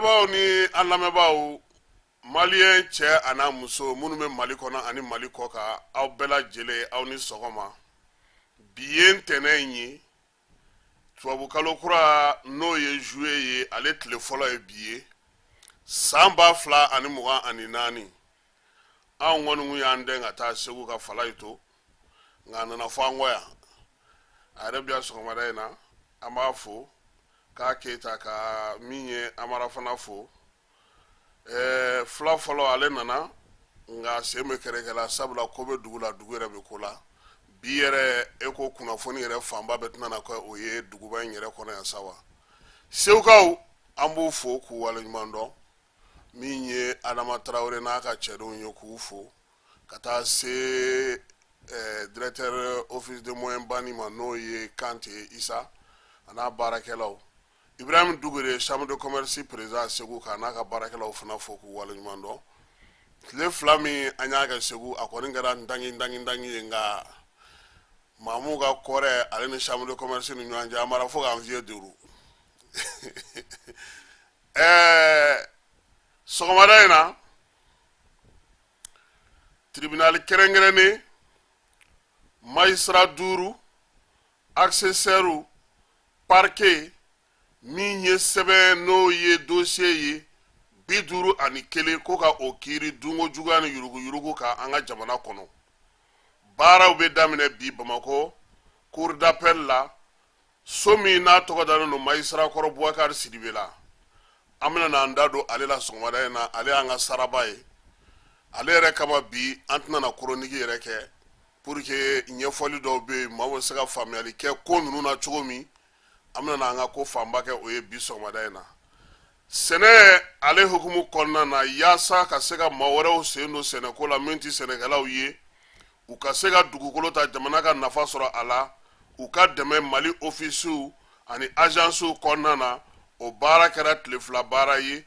filɛbaaw ni an lamɛnbaaw, maliyɛn cɛ a n'a muso minnu bɛ Mali kɔnɔ ani Mali kɔ kan, aw bɛɛ lajɛlen, aw ni sɔgɔma. Bi ye ntɛnɛn in ye, tubabukalo kura n'o ye juillet ye, ale tile fɔlɔ ye bi ye, san 2024. Anw kɔni kun y'an dɛn ka taa Segu ka Falayi to, nka a nana fɔ an kɔ yan. A yɛrɛ bi yan sɔgɔmada in na, an b'a fo k'a Keyita ka min ye Amara fana fo. Fila fɔlɔ ale nana, nka sen bɛ kɛrɛkɛ la, sabula ko bɛ dugu la, dugu yɛrɛ bɛ ko la bi yɛrɛ. E ko kunnafoni yɛrɛ fanba bɛɛ tɛna na kɛ o ye duguba in yɛrɛ kɔnɔ yan sa wa. Segukaw, an b'u fo k'u waleɲuman dɔn. Min ye Adama Tarawele n'a ka cɛdenw ye, k'u fo ka taa se directeur office de moyen bani ma, n'o ye Kante Isa a n'a baarakɛlaw, Ibrahim Dugure, chambre de commerce président Segu, k'a n'a ka baarakɛlaw fana fo k'u waleɲuman dɔn. Tile 2 min an y'a kɛ Segu, a kɔni kɛra ntangi ntangi ntangi ye, nka Mamu ka kɔrɛ ale ni chambre de commerce ni ɲɔgɔn cɛ, an mara fo k'an fiye duuru. Sɔgɔmada in na, tribunal kɛrɛnkɛrɛnnen, magistrat 5, assesseur, parquet, min ye sɛbɛn n'o ye dossier ye 51, ko ka o kiiri dunko juguya ni yuruguyurugu kan an ka jamana kɔnɔ. Baaraw bɛ daminɛ bi Bamakɔ cour d'appel la, so min n'a tɔgɔ dalen don magistrat kɔrɔ Bubakari Sidibe la. An bɛna n'an da don ale la sɔgɔmada in na. Ale y'an ka saraba ye. Ale yɛrɛ kama bi an tɛna na chronique yɛrɛ kɛ, pour que ɲɛfɔli dɔw bɛ yen, maaw bɛ se ka faamuyali kɛ ko ninnu na cogo min. An bɛna n'an ka ko fanba kɛ o ye bi sɔgɔmada in na. Sɛnɛ ale hukumu kɔnɔna na, yaasa ka se ka maa wɛrɛw sen don sɛnɛko la min tɛ sɛnɛkɛlaw ye, u ka se ka dugukolo ta, jamana ka nafa sɔrɔ a la, u ka dɛmɛ Mali ofisiw ani ajansiw kɔnɔna na. O baara kɛra tile 2 baara ye.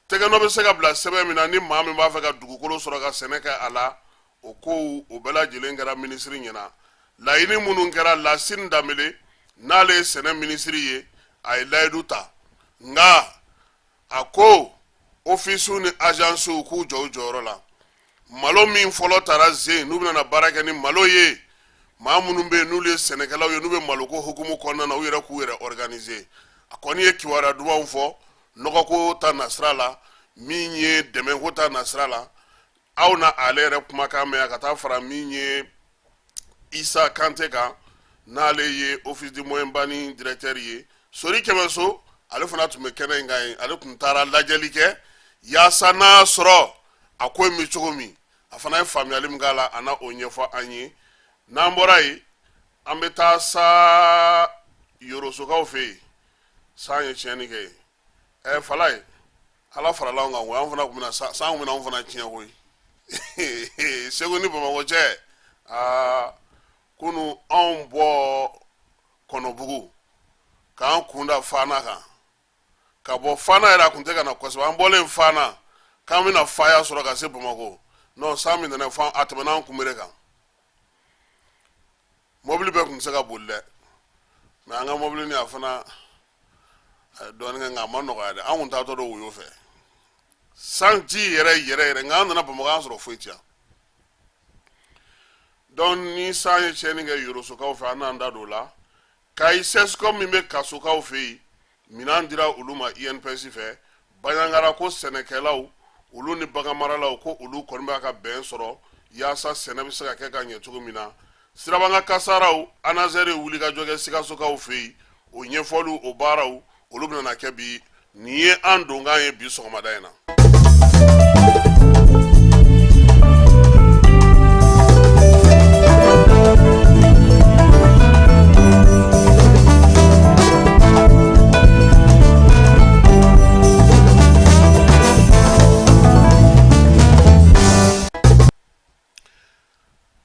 Tɛgɛnɔ bɛ se ka bila sɛbɛn min na ni maa min b'a fɛ ka dugukolo sɔrɔ ka sɛnɛ kɛ a la, o kow o bɛɛ lajɛlen kɛra minisiri ɲɛna. Laɲini minnu kɛra, Lasine Danbele, n'ale ye sɛnɛ minisiri ye, a ye layidu ta, nka a ko ofisiw ni ajansiw k'u jɔ u jɔyɔrɔ la. Malo min fɔlɔ tara zen, n'u bɛna na baara kɛ ni malo ye, maa minnu bɛ yen n'olu ye sɛnɛkɛlaw ye, n'u bɛ maloko hukumu kɔnɔna na, u yɛrɛ k'u yɛrɛ organiser. A kɔni ye kibaruya dumanw fɔ nɔgɔko ta nasira la, min ye dɛmɛko ta nasira la. Aw na ale yɛrɛ kumakan mɛn ka taa fara min ye Isa Kante kan, n'ale ye office du moyen bani directeur ye. Sori Kɛmɛso, ale fana tun bɛ kɛnɛ in kan yen. Ale tun taara lajɛli kɛ yaasa n'a sɔrɔ a ko in bɛ cogo min. A fana ye faamuyali min k'a la, a na o ɲɛfɔ an ye. N'an bɔra yen, an bɛ taa sa Yorosokaw fɛ yen. San ye tiɲɛni kɛ yen. Falaye, Ala farala anw kan koyi. An fana tun bɛna san tun bɛna anw fana tiɲɛ koyi. Segu ni Bamakɔ cɛ, aa, kunu anw bɔ Kɔnɔbugu k'an kun da Fana kan, ka bɔ Fana yɛrɛ, a kun tɛ ka na kosɛbɛ. An bɔlen Fana k'an bɛna faya sɔrɔ ka se Bamakɔ, non, san min nana, a tɛmɛna an kunbere kan. Mɔbili bɛɛ tun tɛ se ka boli dɛ, mais an ka mɔbili ni a fana a ye dɔɔnin kɛ, nka a ma nɔgɔya dɛ. An kun taatɔ don woyo fɛ, sanji yɛrɛ yɛrɛ yɛrɛ, nka an nana Bamakɔ, an sɔrɔ foyi tɛ yan. Donc ni san ye tiɲɛni kɛ Yorosokaw fɛ, an n'an da don o la. Kayi CSCOM min bɛ Kasokaw fɛ yen, minɛn dira olu ma INPS fɛ. Baɲangara ko sɛnɛkɛlaw olu ni baganmaralaw ko olu kɔni b'a ka bɛn sɔrɔ yaasa sɛnɛ bɛ se ka kɛ ka ɲɛ cogo min na. Sirabanka kasaraw, ANASER ye wulikajɔ kɛ Sikasokaw fɛ yen. O ɲɛfɔliw, o baaraw, olu bɛna kɛ bi. Nin ye an donkan ye bi sɔgɔmada in na.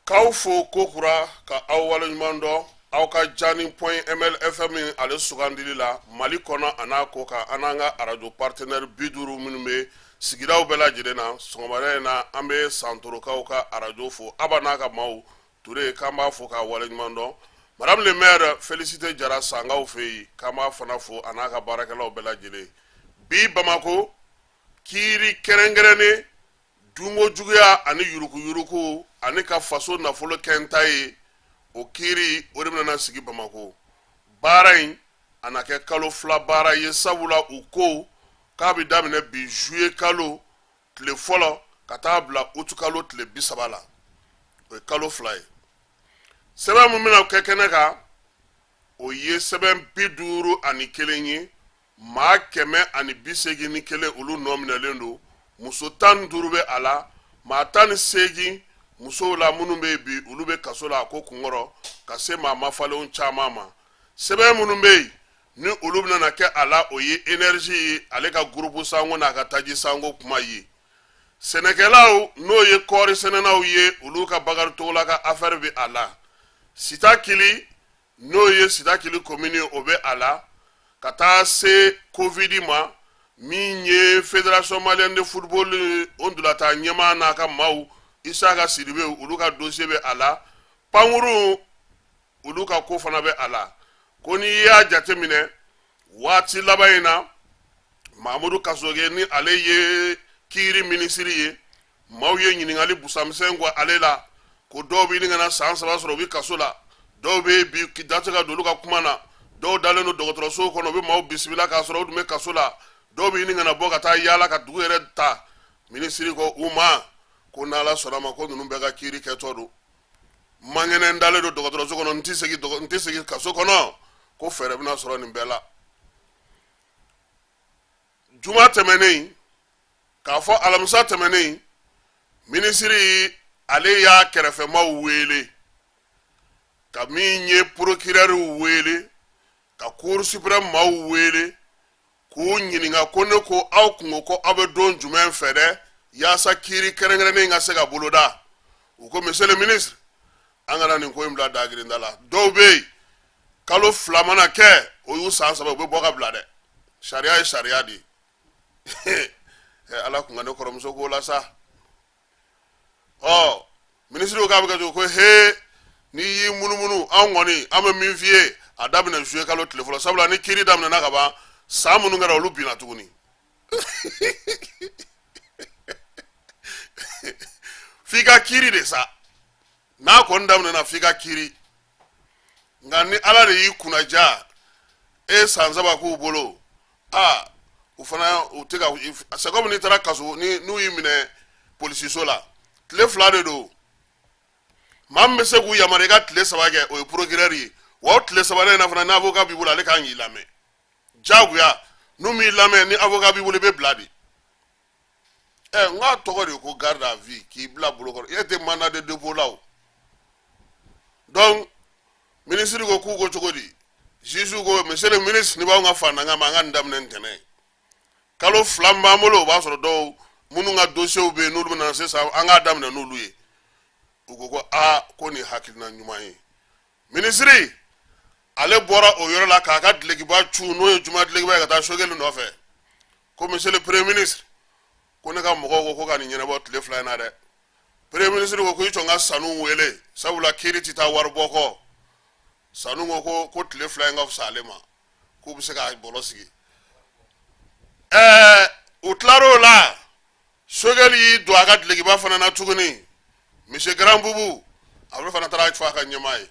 K'aw fo kokura, ka aw waleɲuman dɔn aw ka Jani point mlfm ale sugandili la Mali kɔnɔ a n'a kɔ kan, an n'an ka arajo partenaire 50 minnu bɛ sigidaw bɛɛ lajɛlen na. Sɔgɔmada in na, an bɛ Santorokaw ka arajo fo, Aba n'a ka maaw, Ture, k'an b'a fo k'a waleɲuman dɔn. Madame le maire Félicité Jara, Sankaw fɛ yen, k'an b'a fana fo a n'a ka baarakɛlaw bɛɛ lajɛlen. Bi Bamako Kiiri kɛrɛnkɛrɛnnen dunko juguya ani yurukuyuruku ani ka faso nafolo kɛ n ta ye, o kiiri o de bɛna sigi Bamakɔ. Baara in a na kɛ kalo 2 baara ye, sabula u ko k'a bɛ daminɛ bi juillet kalo tile fɔlɔ ka taa bila août kalo tile 30 la. O ye kalo 2 ye. Sɛbɛn min bɛna kɛ kɛnɛ kan, o ye sɛbɛn 51 ye. Maa 181, olu nɔ minɛlen don. Muso 15 bɛ a la, maa 18 musow la minnu bɛ yen bi, olu bɛ kaso la a ko kunkɔrɔ, ka se maa mafalenw caman ma. Sɛbɛn minnu bɛ yen ni olu bɛna kɛ a la, o ye énergie ye, ale ka groupe sanko n'a ka taji sanko kuma ye. Sɛnɛkɛlaw, n'o ye kɔɔri sɛnɛnaw ye, olu ka Bakari Togola ka affaire bɛ a la. Sitakili, n'o ye Sitakili commune, o bɛ a la, ka taa se covid ma. Min ye Fédération malienne de football, o ntolatan ɲɛmaa n'a ka maaw, Isaka Sidibe, olu ka dossier bɛ a la. Pankurun, olu ka ko fana bɛ a la. Ko n'i y'a jateminɛ waati laban in na, Mamudu Kasoge, ni ale ye kiiri minisiri ye, maaw ye ɲininkali busamisɛn kɛ ale la ko dɔw bɛ ɲini ka na san 3 sɔrɔ, u bɛ kaso la, dɔw bɛ bi da tɛ ka don olu ka kuma na, dɔw dalen don dɔgɔtɔrɔso kɔnɔ, u bɛ maaw bisimila k'a sɔrɔ u tun bɛ kaso la, dɔw bɛ ɲini ka na bɔ ka taa yaala ka dugu yɛrɛ ta. Minisiri ko u ma ko n'Ala sɔnna ma, ko ninnu bɛɛ ka kiiri kɛtɔ don. Man kɛnɛ, n dalen don dɔgɔtɔrɔso kɔnɔ, n tɛ segin kaso kɔnɔ, ko fɛɛrɛ bɛna sɔrɔ nin bɛɛ la. Juma tɛmɛnen, k'a fɔ alamisa tɛmɛnen, minisiri ale y'a kɛrɛfɛmaw wele, ka min ye procureur wele, ka cour suprême maaw wele k'u ɲininka ko ne ko aw kun ko aw bɛ don jumɛn fɛ dɛ yaasa kiiri kɛrɛnkɛrɛnnen ka se ka boloda? U ko monsieur le ministre, an kana nin ko in bila dagirinda la. Dɔw bɛ yen, kalo 2 mana kɛ, o y'u san 3, u bɛ bɔ ka bila dɛ. Sariya ye sariya de ye. Ala kun ka ne kɔrɔmuso ko la sa. Ɔ minisiri ko k'a bɛ kɛ cogo ko he, n'i y'i munumunu, anw kɔni an bɛ min f'i ye, a daminɛ juillet kalo tile fɔlɔ, sabula ni kiiri daminɛna ka ban, san minnu kɛra, olu binna tuguni. F'i ka kiiri de sa, n'a kɔni daminɛna, f'i ka kiiri. Nka ni Ala de y'i kunnaja, e san 3 k'u bolo, aa u fana u tɛ ka, c'est comme n'i taara kaso ni n'u y'i minɛ polisiso la, tile 2 de don. Maa min bɛ se k'u yamaruya i ka tile 3 kɛ, o ye procureur ye. Wa o tile sabanan in na fana, ni avocat b'i bolo, ale kan k'i lamɛn jagoya. N'u m'i lamɛn, ni avocat b'i bolo, i bɛ bila de. Ɛ n k'a tɔgɔ de ko garde à vue, k'i bila bolokɔrɔ, e tɛ mandat de dépôt la o. Donc minisiri ko k'u ko cogo di? Juge ko monsieur le ministre, ni b'anw ka fantankan ma, an ka nin daminɛ ntɛnɛn. Kalo 2 min b'an bolo, o b'a sɔrɔ dɔw minnu ka dossiers bɛ yen, n'olu bɛna sisan, an k'a daminɛ n'olu ye. U ko ko aa, ko nin hakilina ɲuman ye. Minisiri ale bɔra o yɔrɔ la k'a ka dulokiba cu, n'o ye juma dulokiba ye, ka taa Sogɛli nɔfɛ ko monsieur le premier ministre, ko ne ka mɔgɔw ko ko ka nin ɲɛnabɔ tile 2 in na dɛ. Premier ministre ko ko i jɔ n ka Sanu wele, sabula kiiri tɛ taa wari bɔ kɔ. Sanu ko ko ko tile 2 in ka fisa ale ma, k'u bɛ se k'a bɔlɔ sigi. Ɛɛ u tilar'o la, Sogɛli y'i don a ka dulokiba fana na tuguni, monsieur Grand Boubou, ale fana taara fɔ a ka ɲɛmaa ye: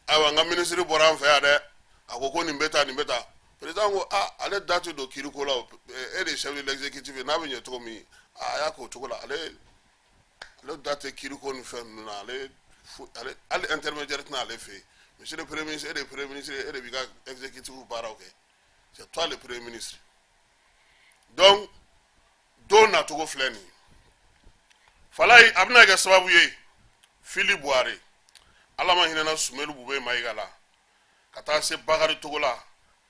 ayiwa, n ka minisiri bɔra an fɛ yan dɛ, a ko ko nin bɛ taa, nin bɛ taa. Président ko aa, ale da tɛ don kiiriko la, e de ye chef de l'exécutif ye, n'a bɛ ɲɛ cogo min, a y'a k'o cogo la. Ale da tɛ kiiriko ni fɛn ninnu na, ale hali intermédiaire tɛna ale fɛ yen. Monsieur le premier ministre, e de ye premier ministre ye, e de b'i ka exécutif baaraw kɛ, c'est toi le premier ministre. Donc don nacogo filɛ nin ye. Falayi, a bɛna kɛ sababu ye Fili Buware, Ala ma hinɛna Sumelu Bube Mayiga la, ka taa se Bakari Togola,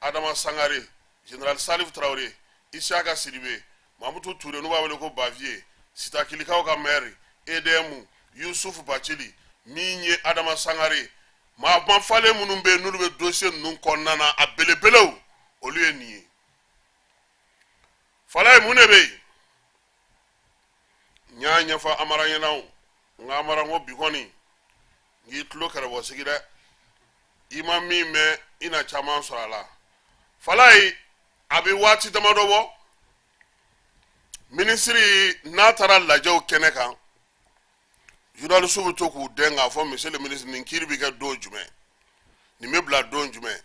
Adama Sangare, général Salif Traoré, Isiaka Sidibe, Mamutu Ture, n'u b'a wele ko Baviye, Sitakilikaw ka maire EDM, Yusuf Bacili, min ye Adama Sangare, maa mafalen minnu bɛ yen, n'olu bɛ dossier ninnu kɔnɔna na, a belebelew, olu ye nin ye. Falayi, mun de bɛ yen? N y'a ɲɛfɔ Amara ɲɛna o, n ko Amara, n ko bi kɔni n k'i tulo kɛrɛbɔ sigi dɛ, i ma min mɛn, i na caman sɔrɔ a la. Falayi, a bɛ waati damadɔ bɔ, Minisiri n'a taara lajɛw kɛnɛ kan, journaliste bɛ to k'u dɛn k'a fɔ: monsieur le ministre, nin kiiri bɛ kɛ don jumɛn, nin bɛ bila don jumɛn?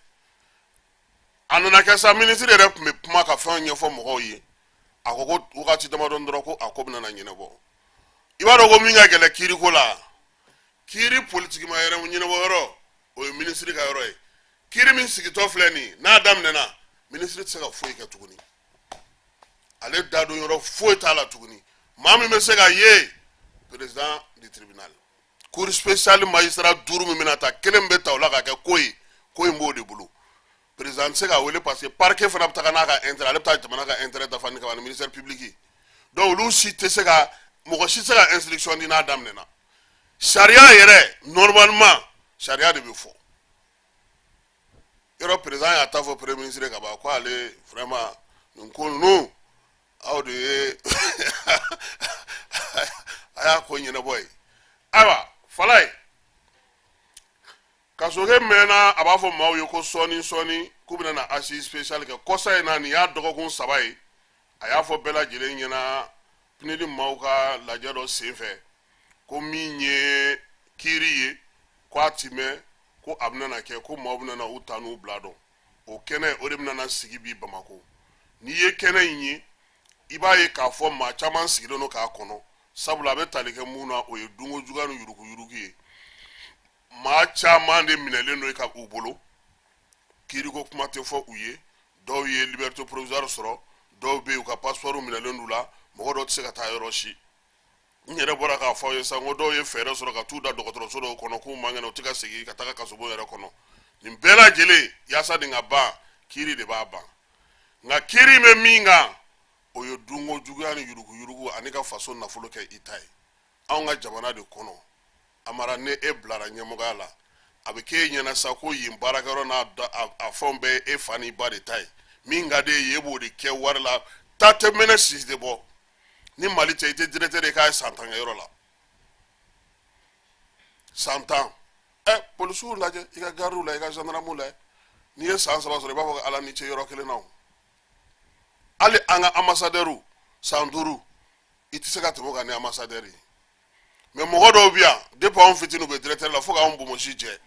A nana kɛ sa, minisiri yɛrɛ tun bɛ kuma ka fɛnw ɲɛfɔ mɔgɔw ye. A ko ko wagati damadɔ dɔrɔn ko a ko bɛna na ɲɛnabɔ. I b'a dɔn ko min ka gɛlɛn kiiriko la, kiiri politikima yɛrɛ ɲɛnabɔ yɔrɔ, o ye minisiri ka yɔrɔ ye. Kiiri min sigitɔ filɛ nin, n'a daminɛna, minisiri tɛ se ka foyi kɛ tuguni. Ale dadon yɔrɔ foyi t'a la tuguni. Maa min bɛ se ka ye, président du tribunal, cour spéciale magistrat duuru min bɛna ta, kelen bɛ ta o la ka kɛ ko ye, ko in b'o de bolo. Président tɛ se ka wele parce que parquet fana bɛ taga n'a ka intérêt, ale bɛ taa jamana ka intérêt dafa ni kama ni ministère public. Donc olu si tɛ se ka, mɔgɔ si tɛ se ka instruction di n'a daminɛna. Sariya yɛrɛ, normalement sariya de bɛ fɔ yɔrɔ. Président y'a ta fɔ premier ministre ka ban ko ale vraiment nin ko ninnu, aw de ye a y'a ko ɲɛnabɔ ye. Ayiwa, Falaye Kasoke mɛnna, a b'a fɔ maaw ye ko sɔɔni sɔɔni k'u bɛna na assise spéciale kɛ. Kɔsa in na, nin y'a dɔgɔkun 3 ye, a y'a fɔ bɛɛ lajɛlen ɲɛna PNUD maaw ka lajɛ dɔ senfɛ ko min ye kiiri ye, ko a ti mɛn, ko a bɛna na kɛ, ko maaw bɛna na u ta n'u bila dɔn. O kɛnɛ o de bɛna na sigi bi Bamakɔ. N'i ye kɛnɛ in ye, i b'a ye k'a fɔ maa caman sigilen don k'a kɔnɔ, sabula a bɛ tali kɛ mun na, o ye dunko juguya ni yuruguyurugu ye. Maa caman de minɛlen don ka u bolo, kiiriko kuma tɛ fɔ u ye. Dɔw ye liberté provisoire sɔrɔ, dɔw bɛ yen, u ka passeport minɛlen d'u la, mɔgɔ dɔw tɛ se ka taa yɔrɔ si. N yɛrɛ bɔra k'a fɔ aw ye sisan ko dɔw ye fɛɛrɛ sɔrɔ ka t'u da dɔgɔtɔrɔso dɔw kɔnɔ k'u man kɛnɛ, u tɛ ka segin ka taga kasobon yɛrɛ kɔnɔ. Nin bɛɛ lajɛlen, yaasa nin ka ban, kiiri de b'a ban. Nka kiiri bɛ min kan, o ye dunko juguya ni yuruguyurugu ani ka faso nafolo kɛ i ta ye. Anw ka jamana de kɔnɔ, Amara, ni e bilara ɲɛmɔgɔya la, a bɛ k'e ɲɛna sa ko yen baarakɛyɔrɔ n'a a fɛnw bɛɛ e fa n'i ba de ta ye. Min ka d'e ye, e b'o de kɛ wari la. Ta tɛ mɛnɛ, sisi tɛ bɔ. Ni Mali tɛ, i tɛ directeur ye k'a ye san 10 kɛ yɔrɔ la, san 10. Ɛ, polisiw lajɛ, i ka gardiw la, i ka gendarmew lajɛ, n'i ye san 3 sɔrɔ, i b'a fɔ ko Ala ni ce yɔrɔ kelen na. O hali an ka ambassadeur, san 5, i tɛ se ka tɛmɛ o kan ni ambassadeur ye. Mais mɔgɔ dɔw bɛ yan, depuis anw fitinin u bɛ directeur la fo k'anw bonbonsi jɛ,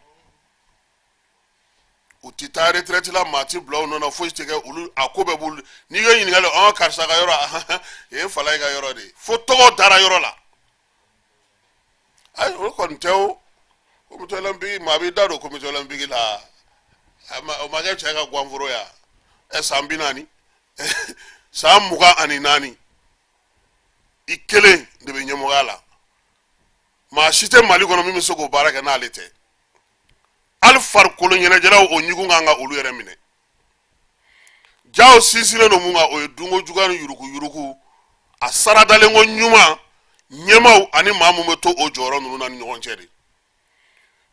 u tɛ taa retraite la, maa ti bila u nɔ na, foyi tɛ kɛ olu, a ko bɛɛ b'olu. N'i ye ɲininkali, ɔn karisa ka yɔrɔ ye Falaye ka yɔrɔ de ye, fo tɔgɔ dara yɔrɔ la. Ayi, o kɔni tɛ. O comité olympique, maa b'i da don comité olympique la, o ma kɛ cɛ ka guwanforo ya. Ɛ, san 40, san 24, i kelen de bɛ ɲɛmɔgɔya la. Maa si tɛ Mali kɔnɔ min bɛ se k'o baara kɛ n'ale tɛ. Hali farikolo ɲɛnajɛlaw, o ɲugun kan ka olu yɛrɛ minɛ. Jaw sinsinnen don mun kan, o ye dunko juguya ni yuruguyurugu, a saradalenko ɲuman ɲɛmaaw ani maa mun bɛ to o jɔyɔrɔ ninnu na ni ɲɔgɔn cɛ de.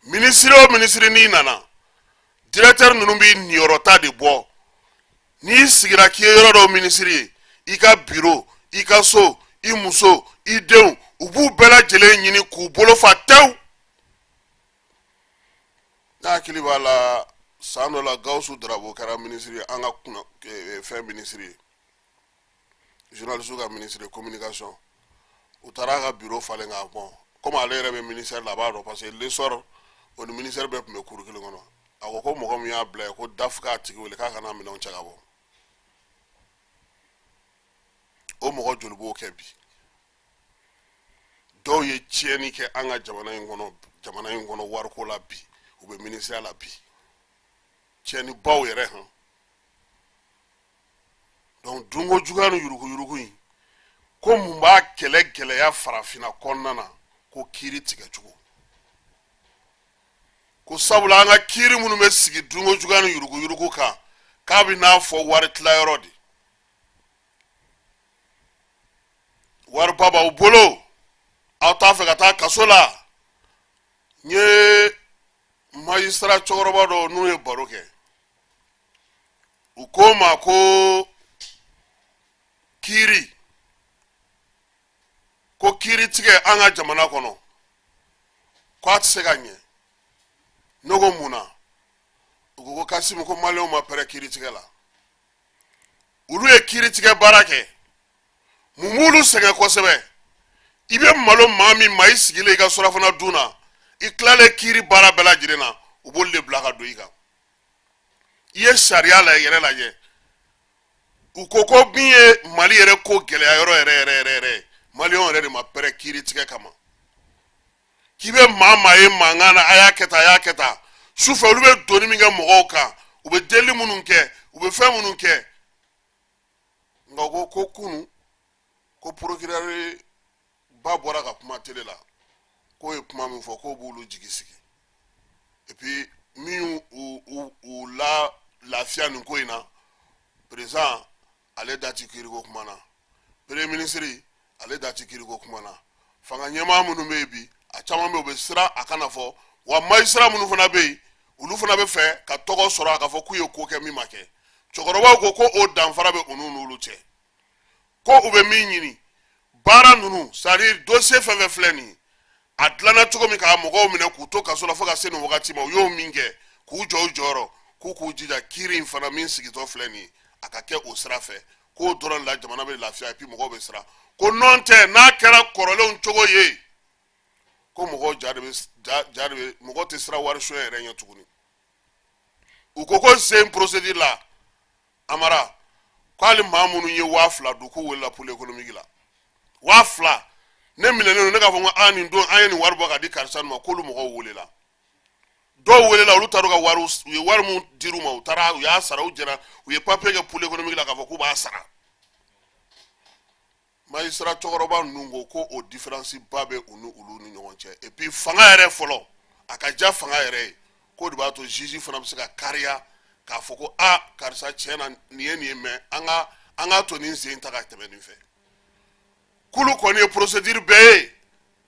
Minisiri o minisiri n'i nana, directeur ninnu b'i niyɔrɔta de bɔ. N'i sigira k'i ye yɔrɔ dɔw minisiri ye, i ka biro, i ka so, i muso, i denw, u b'u bɛɛ lajɛlen ɲini k'u bolo fa tewu. Ne hakili b'a la, san dɔ la, Gawusu Darabo kɛra minisiri ye, an ka kunna fɛn minisiri ye, journaliste ka minisiri communication. U taara a ka biro falen k'a bɔn. Komi ale yɛrɛ bɛ ministère la, a b'a dɔn, parce que l'essor o ni ministère bɛɛ tun bɛ kuru kelen kɔnɔ. A ko ko mɔgɔ min y'a bila yen, ko DAF k'a tigi wele k'a kana minɛnw cɛ ka bɔ. O mɔgɔ joli b'o kɛ bi? Dɔw ye tiɲɛni kɛ an ka jamana in kɔnɔ, jamana in kɔnɔ wariko la bi, u bɛ minisiriya la bi, tiɲɛnibaw yɛrɛ hɔn. Donc dunko juguya ni yuruguyurugu in, ko mun b'a kɛlɛ gɛlɛya farafinna kɔnɔna na? Ko kiiri tigɛcogo, ko sabula an ka kiiri minnu bɛ sigi dunko juguya ni yuruguyurugu kan, k'a bɛ n'a fɔ wari tilayɔrɔ de. Wariba b'aw bolo, aw t'a fɛ ka taa kaso la. N ye magistrat cɛkɔrɔba dɔw n'u ye baro kɛ, u ko n ma ko kiiri, ko kiiri tigɛ an ka jamana kɔnɔ, ko a tɛ se ka ɲɛ. Ne ko mun na? U ko ko Kasimu, ko maliyɛnw ma pɛrɛ kiiri tigɛ la. Olu ye kiiri tigɛ baara kɛ. Mun b'olu sɛgɛn kosɛbɛ? I bɛ malo maa min ma, i sigilen i ka surafana dun na, i tilalen kiiri baara bɛɛ lajɛlen na, u b'olu de bila ka don i kan. I ye sariya la yɛrɛ lajɛ, u ko ko min ye Mali yɛrɛ ko gɛlɛya yɔrɔ yɛrɛ yɛrɛ yɛrɛ yɛrɛ, maliyɛnw yɛrɛ de ma pɛrɛ kiiri tigɛ kama. K'i bɛ maa maa ye mankan na, a y'a kɛ tan, a y'a kɛ tan, sufɛ olu bɛ doni min kɛ mɔgɔw kan, u bɛ delili minnu kɛ, u bɛ fɛn minnu kɛ. Nka u ko ko kunu ko procureur ba bɔra ka kuma tele la, k'o ye kuma min fɔ, k'o b'olu jigi sigi. Et puis min y'u u la lafiya nin ko in na, président ale da ti kiiriko kuma na, premier ministre ale da ti kiiriko kuma na, fanga ɲɛmaa minnu bɛ yen bi, a caman bɛ yen, u bɛ siran a kana fɔ. Wa magistrat minnu fana bɛ yen, olu fana bɛ fɛ ka tɔgɔ sɔrɔ a ka fɔ k'u ye ko kɛ min ma kɛ. Cɛkɔrɔbaw ko ko o danfara bɛ u n'olu cɛ, ko u bɛ min ɲini baara ninnu, c'est à dire dossier fɛn fɛn filɛ nin ye, a dilanna cogo min k'a mɔgɔw minɛ k'u to kaso la fo ka se nin wagati ma, u y'o min kɛ k'u jɔ u jɔyɔrɔ, k'u k'u jija kiiri in fana min sigitɔ filɛ nin ye, a ka kɛ o sira fɛ, k'o dɔrɔn la jamana bɛ lafiya, et puis mɔgɔw bɛ siran. Ko nɔn tɛ, n'a kɛra kɔrɔlenw cogo ye, ko mɔgɔw ja de bɛ ja ja de bɛ mɔgɔ tɛ siran wari suɲɛ yɛrɛ ɲɛ tuguni. U ko ko sen procédure la, Amara, ko hali maa minnu ye 2000 dun, k'u welela pôle économique la. 2000 ne minɛnen don, ne k'a fɔ ko an nin don an ye nin wari bɔ ka di karisa ma, k'olu mɔgɔw welela. Dɔw welela, olu taara u ka wari, u ye wari mun dir'u ma, u taara u y'a sara, u jɛra, u ye papiye kɛ pôle économique la k'a fɔ k'u b'a sara. Magistrat cɛkɔrɔba ninnu ko ko o différence ba bɛ u ni olu ni ɲɔgɔn cɛ. Et puis fanga yɛrɛ fɔlɔ, a ka ja fanga yɛrɛ ye, k'o de b'a to juge fana bɛ se ka kariya k'a fɔ ko a karisa, tiɲɛ na nin ye nin ye, mais an ka to nin sen ta ka tɛmɛ nin fɛ. K'olu kɔni ye procédure bɛɛ ye,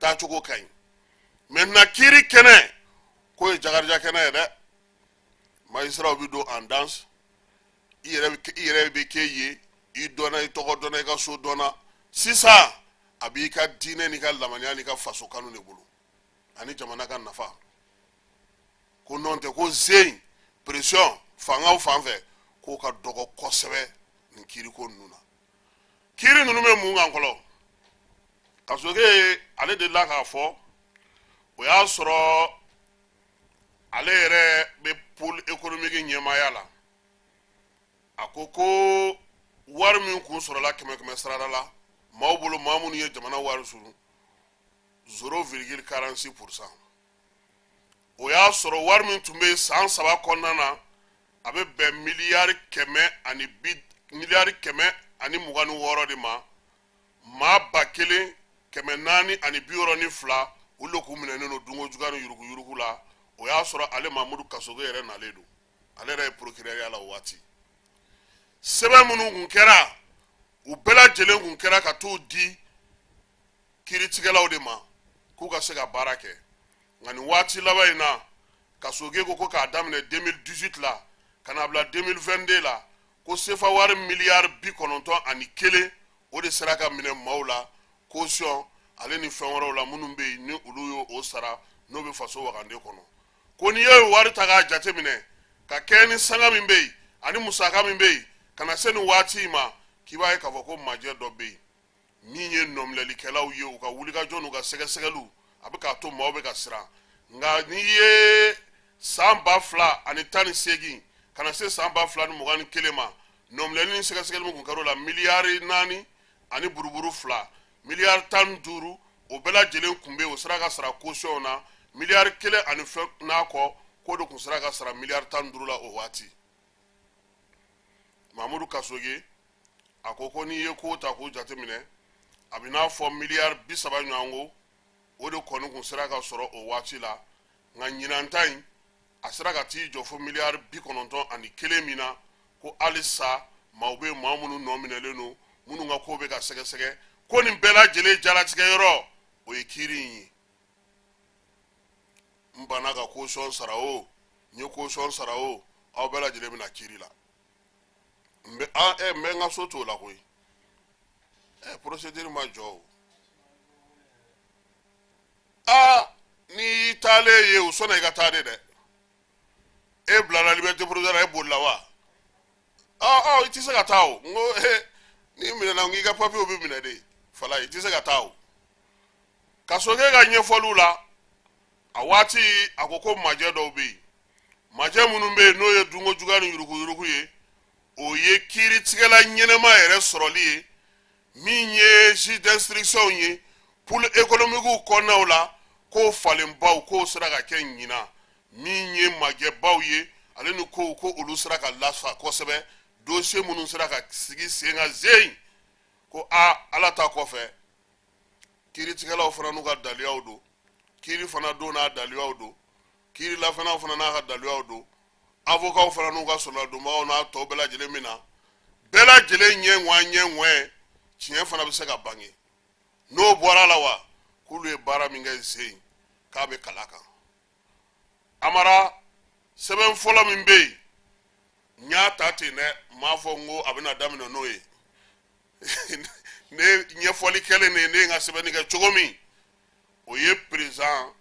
taacogo ka ɲi. Maintenant kiiri kɛnɛ k'o ye jakarija kɛnɛ ye dɛ, magistrat bɛ don en danse, i yɛrɛ bɛ kɛ ye, i dɔnna, i tɔgɔ dɔnna, i ka so dɔnna. Sisan a b'i ka diinɛ n'i ka lamaniya n'i ka faso kanu de bolo ani jamana ka nafa. Ko nɔn tɛ, ko zen pression fangaw fan fɛ, k'o ka dɔgɔ kosɛbɛ nin kiiriko ninnu na. Kiiri ninnu bɛ mun kan fɔlɔ? Kasoge ale delila k'a fɔ, o y'a sɔrɔ ale yɛrɛ bɛ pôle économique ɲɛmaaya la, a ko ko wari min kun sɔrɔla kɛmɛ kɛmɛ sarada la maaw bolo, maa minnu ye jamana wari suru, 0,46%. O y'a sɔrɔ wari min tun bɛ yen san 3 kɔnɔna na, a bɛ bɛn miliyari kɛmɛ ani bi miliyari 126 de ma. Maa 1462, olu de kun minɛnen don dunko juguya ni yuruguyurugu la. O y'a sɔrɔ ale Mamudu Kasoge yɛrɛ nalen don, ale yɛrɛ ye procureur ya la o waati. Sɛbɛn minnu kun kɛra, u bɛɛ lajɛlen kun kɛra ka t'u di kiiritigɛlaw de ma k'u ka se ka baara kɛ. Nka nin waati laban in na, Kasoge ko ko k'a daminɛ 2018 la ka n'a bila 2022 la, ko sefa wari miliyari 91, o de sera ka minɛ maaw la caution ale ni fɛn wɛrɛw la minnu bɛ yen ni olu y'o o sara, n'o bɛ faso wagande kɔnɔ. Ko n'i ye wari ta k'a jateminɛ ka kɛɲɛ ni sanga min bɛ yen ani musaka min bɛ yen ka na se nin waati in ma, k'i b'a ye k'a fɔ ko majɛ dɔ bɛ yen min ye nɔminɛlikɛlaw ye, u ka wulikajɔ n'u ka sɛgɛsɛgɛliw, a bɛ k'a to maaw bɛ ka siran. Nka n'i ye san 2018 ka na se san 2021 ma, nɔminɛli ni sɛgɛsɛgɛli min kun kɛra o la, miliyari 4 ani buruburu fila, miliyari 15, o bɛɛ lajɛlen kun bɛ yen, o sera ka sara caution na. Miliyari 1 ani fɛn n'a kɔ, k'o de kun sera ka sara miliyari 15 la o waati. Mamudu Kasoge a ko ko n'i ye ko ta k'o jateminɛ, a bɛ n'a fɔ miliyari 30 ɲɔgɔn ko, o de kɔni kun sera ka sɔrɔ o waati la. Nka ɲinan ta in, a sera ka t'i jɔ fo miliyari 91 min na, ko halisa maaw bɛ yen, maa minnu nɔ minɛlen don, minnu ka ko bɛ ka sɛgɛsɛgɛ. Ko nin bɛɛ lajɛlen jalatigɛ yɔrɔ, o ye kiiri in ye. N banna ka caution sara o, n ye caution sara o, aw bɛɛ lajɛlen bɛna kiiri la. N bɛ an ɛ n bɛ n ka so t'o la koyi. Procédure ma jɔ o. Aa, n'i y'i taalen ye, u sɔnna i ka taa de dɛ. E bilala liberté provisoire, e bolila wa? Ɔ ɔ, i tɛ se ka taa o. N ko n'i minɛna, n k'i ka papiyew bɛ minɛ de fala i tɛ se ka taa o. Kasɔkɛ ka ɲɛfɔliw la a waati, a ko ko majɛ dɔw bɛ yen, majɛ minnu bɛ yen n'o ye dunko juguya ni yuruguyurugu ye, o ye kiiritigɛla ɲɛnɛma yɛrɛ sɔrɔli ye, min ye juge d'instruction ye pôle économique kɔnɔnaw la, k'o falenbaw k'o sera ka kɛ ɲinan, min ye majɛbaw ye, ale ni kow ko olu sera ka lafa kosɛbɛ, dossier minnu sera ka sigi sen kan zen, ko a ala ta kɔfɛ, kiiritigɛlaw fana n'u ka daluyaw don, kiiri fana don n'a daluyaw don, kiiri lafanaw fana n'a ka daluyaw don, avokaw fana n'u ka sɔrɔladonbagaw n'a tɔw bɛɛ lajɛlen min na bɛɛ lajɛlen ɲɛ ŋwa ɲɛ ŋwɛ, tiɲɛ fana bɛ se ka bange. N'o bɔra la wa, k'olu ye baara min kɛ zen, k'a bɛ kala kan. Amara, sɛbɛn fɔlɔ min bɛ yen, n y'a ta ten dɛ, n m'a fɔ n ko a bɛna daminɛ n'o ye. Ne ɲɛfɔli kɛlen de ye, ne ye n ka sɛbɛnni kɛ cogo min, o ye président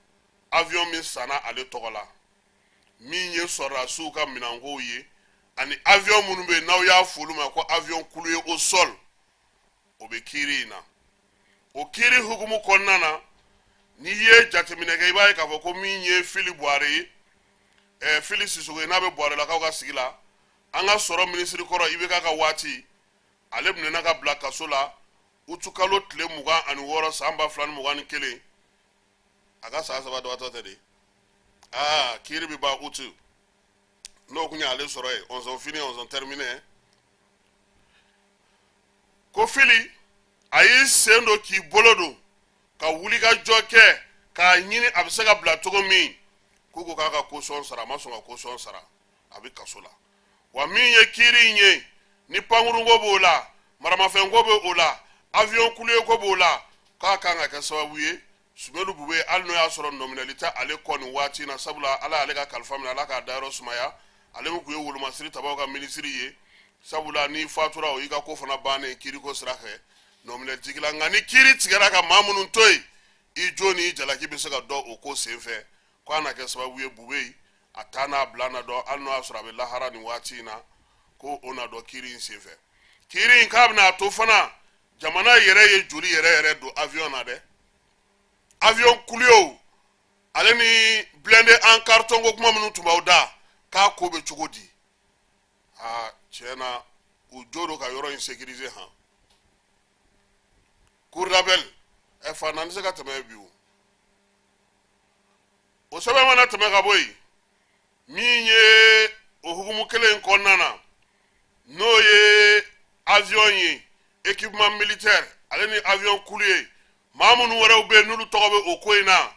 avion min sanna ale tɔgɔ la, min ye sɔrɔdasiw ka minɛnkow ye, ani avion minnu bɛ yen n'aw y'a fɔ olu ma ko avion cloué au sol, o bɛ kiiri in na. O kiiri hukumu kɔnɔna na, n'i ye jateminɛ kɛ, i b'a ye k'a fɔ ko min ye Fili Buware ye, Fili Sisoko ye, n'a bɛ Buwarelakaw ka sigi la, an ka sɔrɔ minisiri kɔrɔ IBK ka waati, ale minɛna ka bila kaso la utukalo tile 26 san 2021. A ka san 3 dafatɔ tɛ de. Aa, kiiri bɛ ban utu, n'o kun y'ale sɔrɔ yen, onze fini, onze terminé. Ko Fili a y'i sen don k'i bolo don ka wulikajɔ kɛ k'a ɲini a bɛ se ka bila cogo min, k'u ko k'a ka caution sara, a ma sɔn ka caution sara, a bɛ kaso la. Wa min ye kiiri in ye, ni pankurunko b'o la, maramafɛnko bɛ o la, avion cloué ko b'o la, k'a kan ka kɛ sababu ye Sumelu Bube, hali n'o y'a sɔrɔ nɔminɛli tɛ ale kɔ nin waati in na, sabula Ala y'ale ka kalifa minɛ, Ala k'a dayɔrɔ sumaya, ale min tun ye wolomasiri tabaw ka minisiri ye, sabula n'i fatura, o y'i ka ko fana bannen kiiriko sira fɛ, nɔminɛli t'i la. Nka ni kiiri tigɛra ka maa minnu to yen, i jo n'i jalaki bɛ se ka dɔn o ko senfɛ, ko a na kɛ sababu ye Bube a taa n'a bila na dɔn, hali n'o y'a sɔrɔ a bɛ lahara nin waati in na, ko o na dɔn kiiri in senfɛ. Kiiri in k'a bɛna a to fana jamana yɛrɛ ye joli yɛrɛ yɛrɛ don avion na dɛ, avion cloué ale ni blindé en carton ko kuma minnu tun b'aw da, k'a ko bɛ cogo di? Aa, tiɲɛ na, u jo don ka yɔrɔ in sécuriser han. Cour d'appel ɛ fa na se ka tɛmɛ bi o. O sɛbɛn mana tɛmɛ ka bɔ yen, min ye o hukumu kelen in kɔnɔna na, n'o ye avion ye, équipement militaire ale ni avion cloué, maa minnu wɛrɛw bɛ yen n'olu tɔgɔ bɛ o ko in na,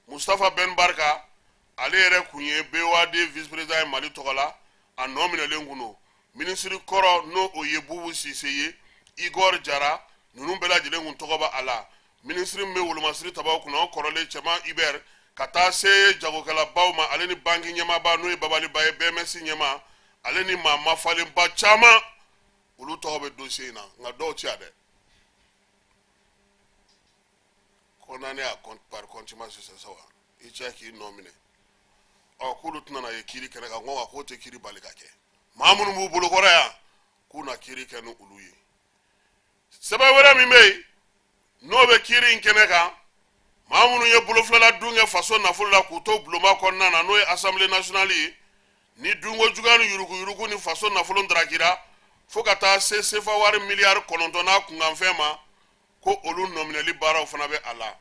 Mustafa Ben Barka, ale yɛrɛ kun ye BOAD vice président ye Mali tɔgɔ la, a nɔ minɛlen kun don, minisiri kɔrɔ n'o o ye Bubu Sise ye, Igor Jara, ninnu bɛɛ lajɛlen kun tɔgɔ bɛ a la, minisiri min bɛ wolomasiri tabaw kunna, o kɔrɔlen Cɛman Hubert, ka taa se jagokɛlabaw ma, ale ni banki ɲɛmaaba n'o ye Babaliba ye, BMS ɲɛmaa, ale ni maa mafalenba caman, olu tɔgɔ bɛ dossier in na. Nka dɔw ti yan dɛ, condamné à par contumace, c'est ça wa, i cɛ k'i nɔ minɛ. Ɔ, k'olu tɛna na ye kiiri kɛnɛ kan, ko nka k'o tɛ kiiri bali ka kɛ. Maa minnu b'u bolokɔrɔ yan, k'u na kiiri kɛ ni olu ye. Sɛbɛn wɛrɛ min bɛ yen n'o bɛ kiiri in kɛnɛ kan, maa minnu ye bolofilala dun kɛ faso nafolo la k'u to bulonba kɔnɔna na, n'o ye Assemblée nationale ye, ni dunko juguya ni yuruguyurugu ni faso nafolo darakira fo ka taa se sefa wari miliyari 9 n'a kunkanfɛn ma, ko olu nɔminɛli baaraw fana bɛ a la.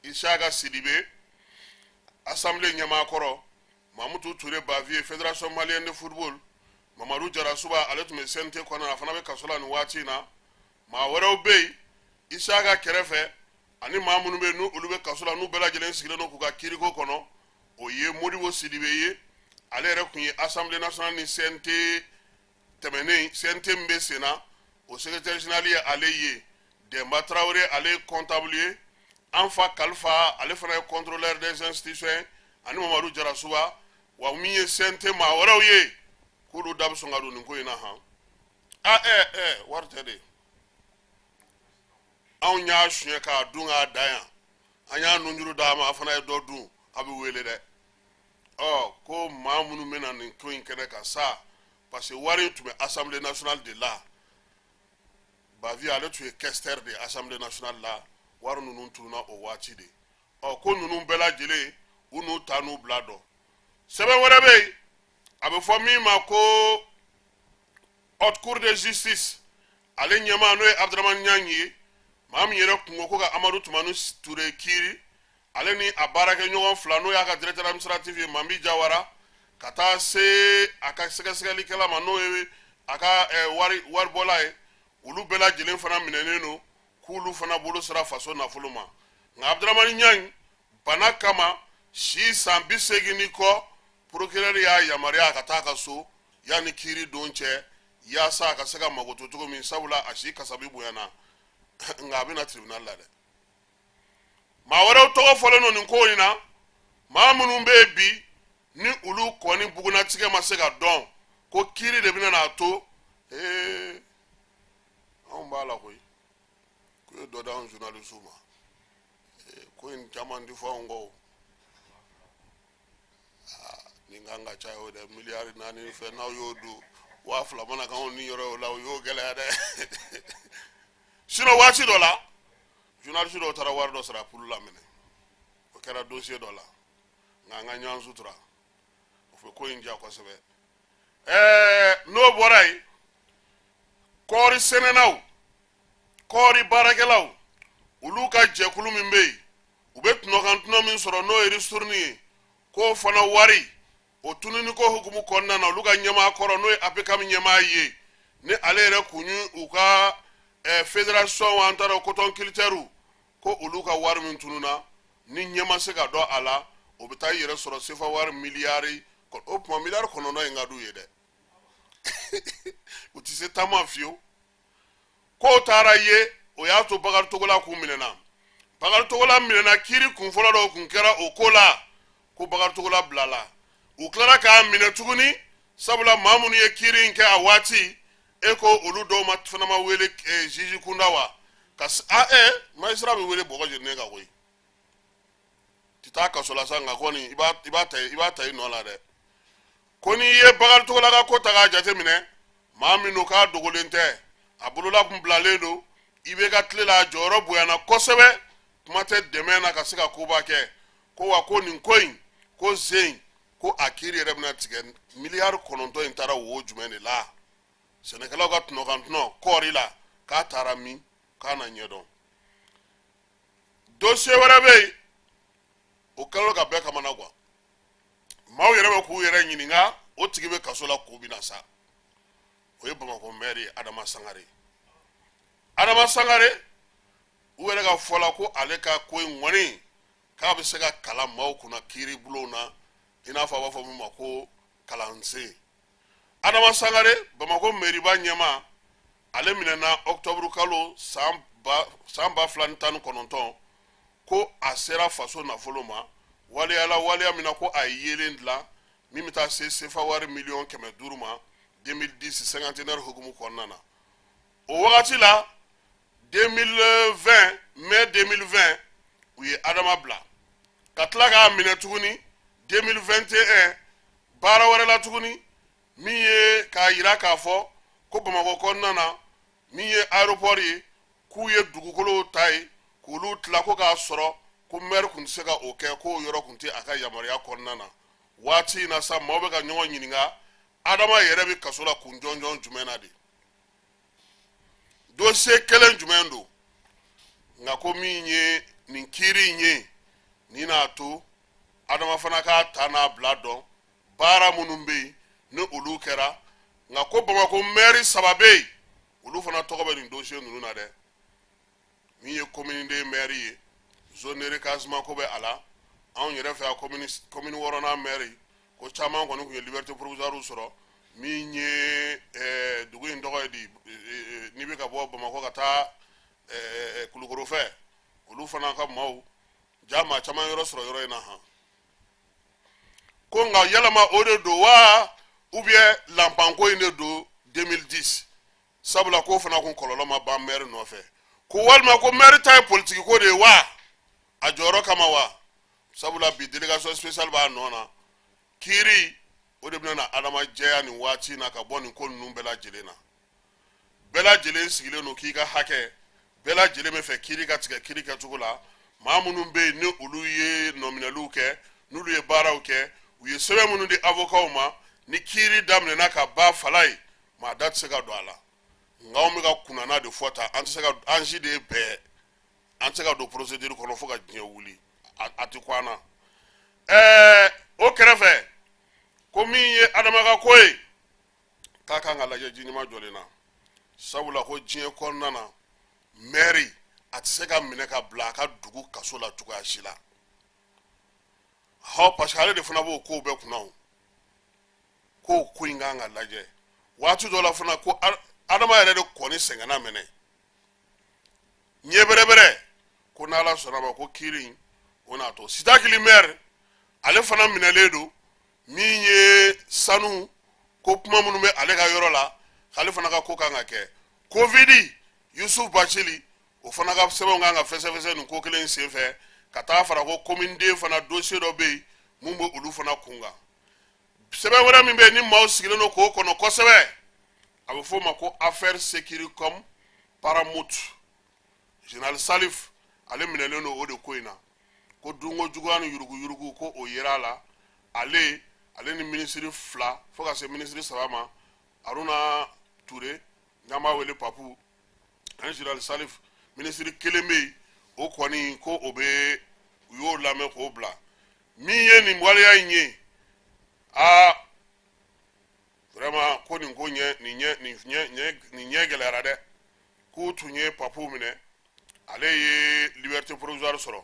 Isaka Sidibe, Assemblée ɲɛmaa kɔrɔ, Mamutu Ture Baviye, Fédération malienne de football, Mamadu Jarasuba, ale tun bɛ CNT kɔnɔna na, a fana bɛ kaso la nin waati in na. Maa wɛrɛw bɛ yen Isaka kɛrɛfɛ, ani maa minnu bɛ yen n'u olu bɛ kaso la, n'u bɛɛ lajɛlen sigilen don k'u ka kiiriko kɔnɔ, o ye Modibo Sidibe ye, ale yɛrɛ tun ye Assemblée nationale ni CNT tɛmɛnen, CNT min bɛ sen na, o secrétaire général ye ale ye, Denba Tarawele, ale ye comptable ye, Anfa Kalifa, ale fana ye contrôleur des institutions, ani Mamadu Jarasuba. Wa min ye CNT maa wɛrɛw ye, k'olu da bɛ sɔn ka don nin ko in na han. A ɛ ɛ wari tɛ de, anw y'a suɲɛ k'a dun k'a dan yan, an y'a nunjuru d'a ma, a fana ye dɔ dun, a bɛ wele dɛ. Ɔ, ko maa minnu bɛ na nin ko in kɛnɛ kan sa, parce que wari in tun bɛ Assemblée nationale de la. Bavieux, ale tun ye questeur de Assemblée nationale la. Wari ninnu tununa o waati de. Ɔ, ko ninnu bɛɛ lajɛlen, u n'u ta n'u bila dɔn. Sɛbɛn wɛrɛ bɛ yen, a bɛ fɔ min ma ko Haute Cour de justice, ale ɲɛmaa, n'o ye Abdramani Ɲangi ye, maa min yɛrɛ kun ko ka Amadu Tumani Ture kiiri, ale ni a baarakɛɲɔgɔn fila, n'o y'a ka directeur administratif ye, Mambi Jawara, ka taa se a ka sɛgɛsɛgɛlikɛla ma, n'o ye a ka wari waribɔla ye, olu bɛɛ lajɛlen fana minɛnen don, k'olu fana bolo sera faso nafolo ma. Nka Abdramani Ɲangi, bana kama, si san 80 ni kɔ, procureur y'a yamaruya a ka taa a ka so yanni kiiri don cɛ, yaasa a ka se ka magoto cogo min, sabula a si kasabi bonyana. Nka a bɛna tribunal la dɛ. Maa wɛrɛw tɔgɔ fɔlen don nin ko in na, maa minnu bɛ yen bi ni olu kɔni bugunatigɛ ma se ka dɔn, ko kiiri de bɛna n'a to. Ee, anw b'a la koyi, ko ye dɔ d'anw journaliste ma. Ko in caman ti fɔ anw kɔ o. Nin kan ka caya o dɛ, miliyari 4 fɛn n'aw y'o dun, 2000 mana k'anw ni yɔrɔ o la, o y'o gɛlɛya dɛ. Sinon waati dɔ la, journaliste dɔw taara wari dɔ sara pour la minɛ, o kɛra dossier dɔ la. Nka an ka ɲɔgɔn sutura, o fɛ ko in diya kosɛbɛ. N'o bɔra yen, kɔɔri sɛnɛnaw, kɔɔri baarakɛlaw, olu ka jɛkulu min bɛ yen, u bɛ tɔnɔkan tɔnɔ min sɔrɔ, n'o ye ristourne ye, k'o fana wari o tununi ko hukumu kɔnɔna na, olu ka ɲɛmaa kɔrɔ, n'o ye APCAM ɲɛmaa ye, ni ale yɛrɛ kun ye u ka fédération, an taara coton culture, ko olu ka wari min tununa ni ɲɛ ma se ka dɔn a la, o bɛ taa i yɛrɛ sɔrɔ sefa wari miliyari. O tuma miliyari 9 in ka d'u ye dɛ, u tɛ se taama fiyewu. K'o taara ye, o y'a to Bakari Togola kun minɛna. Bakari Togola minɛna, kiiri kunfɔlɔ dɔw kun kɛra o ko la, ko Bakari Togola bilala. U tilara k'a minɛ tuguni, sabula maa minnu ye kiiri in kɛ a waati, e ko olu dɔw ma fana ma wele juge kunda wa ka a magistrat bɛ wele bɔgɔ jeninen kan koyi. Ti taa kaso la sa, nka kɔni i b'a ta i nɔ la dɛ. Ko n'i ye Bakari Togola ka ko ta k'a jateminɛ, maa min don k'a dogolen tɛ, a bolola kun bilalen don i bɛ ka tile la, a jɔyɔrɔ bonyana kosɛbɛ, kuma tɛ dɛmɛ na ka se ka koba kɛ. Ko wa ko nin ko in, ko zen ko a kiiri yɛrɛ bɛna tigɛ, miliyari 9 in taara wo jumɛn de la, sɛnɛkɛlaw ka tɔnɔkan tɔnɔ kɔɔri la, k'a taara min, k'a na ɲɛdɔn. Dossier wɛrɛ bɛ yen, o kɛlen ka bɛɛ kamana gan, maaw yɛrɛ bɛ k'u yɛrɛ ɲininka, o tigi bɛ kaso la ko bɛna sa. O ye Bamakɔ maire ye, Adama Sangare. Adama Sangare, u yɛrɛ ka fɔ la, ko ale ka ko in kɔni, k'a bɛ se ka kalan maaw kunna kiiri bulonw na, i n'a fɔ a b'a fɔ min ma ko kalansen. Adama Sangare, Bamakɔ mɛriba ɲɛmaa, ale minɛna octobre kalo san 2019, ko a sera faso nafolo ma waleyala, waleya min na ko a ye yeelen dilan min bɛ taa se sefa wari miliyɔn 500 ma 2010 cinquantenaire hukumu kɔnɔna na. O wagati la, 2020, mai 2020, u ye Adama bila, ka tila k'a minɛ tuguni 2021 baara wɛrɛ la tuguni, min ye k'a yira k'a fɔ ko Bamakɔ kɔnɔna na, min ye aéroport ye, k'u ye dugukolow ta ye k'olu tila, ko k'a sɔrɔ ko maire kun tɛ se ka o kɛ, k'o yɔrɔ kun tɛ a ka yamaruya kɔnɔna na. Waati in na sa, maaw bɛ ka ɲɔgɔn ɲininka, Adama yɛrɛ bɛ kaso la kun jɔnjɔn jumɛn na de, dossier kelen jumɛn don? Nka ko min ye nin kiiri in ye, nin n'a to Adama fana k'a ta n'a bila dɔn, baara minnu bɛ yen ni olu kɛra. Nka ko Bamakɔ maire saba bɛ yen, olu fana tɔgɔ bɛ nin dossier ninnu na dɛ. Min ye commune deux maire ye, zone de recasement ko bɛ a la. Anw yɛrɛ fɛ yan, commune wɔɔrɔnan maire, ko caman kɔni tun ye liberté provisoire sɔrɔ. Min ye dugu in tɔgɔ ye di, n'i bɛ ka bɔ Bamakɔ ka taa Kulukoro fɛ, olu fana ka maaw ja maa caman yɔrɔ sɔrɔ yɔrɔ in na han. Ko nka yalama o de don wa, ou bien lanpanko in de don 2010, sabula k'o fana kun kɔlɔlɔ ma ban maire nɔfɛ, ko walima ko maire ta ye politiki ko de ye wa, a jɔyɔrɔ kama wa, sabula bi délégation spéciale b'a nɔ na. Kiiri o de bɛna na Adama jɛya nin waati in na ka bɔ nin ko ninnu bɛɛ lajɛlen na. Bɛɛ lajɛlen sigilen don k'i ka hakɛ, bɛɛ lajɛlen bɛ fɛ kiiri ka tigɛ kiiri kɛcogo la. Maa minnu bɛ yen ni olu ye nɔminɛliw kɛ, n'olu ye baaraw kɛ, u ye sɛbɛn minnu di avokaw ma, ni kiiri daminɛna ka ban fala ye, maa da tɛ se ka don a la. Nka anw bɛ ka kunnana de fɔ tan, an tɛ se ka, an si de ye bɛɛ, an tɛ se ka don procédure kɔnɔ fo ka diɲɛ wuli, a tɛ kun an na. O kɛrɛfɛ, ko min ye Adama ka ko ye, k'a kan ka lajɛ ji ɲuman jɔlen na, sabula ko diɲɛ kɔnɔna na, mɛri a tɛ se ka minɛ ka bila a ka dugu kaso la cogoya si la. Hɔ, parce que ale de fana b'o kow bɛɛ kunna. O ko ko in kan ka lajɛ waati dɔ la fana, ko Adama yɛrɛ de kɔni sɛgɛnna minɛ ɲɛ bɛrɛbɛrɛ, ko n'Ala sɔnna ma, ko kiiri in o n'a to. Sitakili mɛri, ale fana minɛlen don. Min ye sanu ko kuma minnu bɛ ale ka yɔrɔ la, k'ale fana ka ko kan ka kɛ. Covid Yusuf Bacili, o fana ka sɛbɛnw kan ka fɛsɛfɛsɛ nin ko kelen in senfɛ, ka taa fara ko commune den fana dossier dɔ bɛ yen mun bɛ olu fana kun kan. Sɛbɛn wɛrɛ min bɛ yen ni maaw sigilen don k'o kɔnɔ kosɛbɛ, a bɛ f'o ma ko affaire Securicom Paramount. Général Salif, ale minɛlen don o de ko in na, ko dunko juguya ni yuruguyurugu, ko o yera a la. Ale ni minisiri fila fo ka se minisiri saba ma, Aruna Ture n'an b'a wele Papu, ani Général Salif, minisiri kelen bɛ yen, o kɔni ko o bɛ, u y'o lamɛn k'o bila. Min ye nin waleya in ye, aa vraiment, ko nin ko ɲɛ nin ɲɛ nin ɲɛ ɲɛ nin ɲɛ gɛlɛyara dɛ. K'u tun ye Papu minɛ, ale ye liberté provisoire sɔrɔ.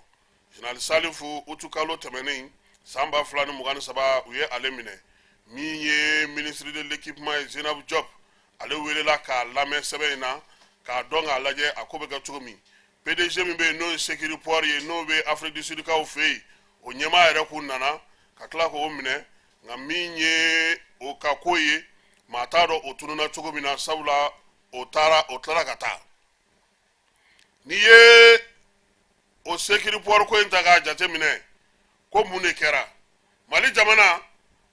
Général Salifu, utukalo tɛmɛnen san 2023, u ye ale minɛ. Min ye ministre de l'équipement ye, Zeynab Diop, ale welela k'a lamɛn sɛbɛn in na, k'a dɔn k'a lajɛ a ko bɛ kɛ cogo min. PDG min bɛ yen, n'o ye Sécuriport ye, n'o bɛ Afrique du Sud kaw fɛ yen, o ɲɛmaa yɛrɛ k'u nana ka tila k'o minɛ. Nka min ye o ka ko ye, maa t'a dɔn o tununna cogo min na, sabula o taara, o tilara ka taa. N'i ye o Sécuriport ko in ta k'a jateminɛ, ko mun de kɛra? Mali jamana,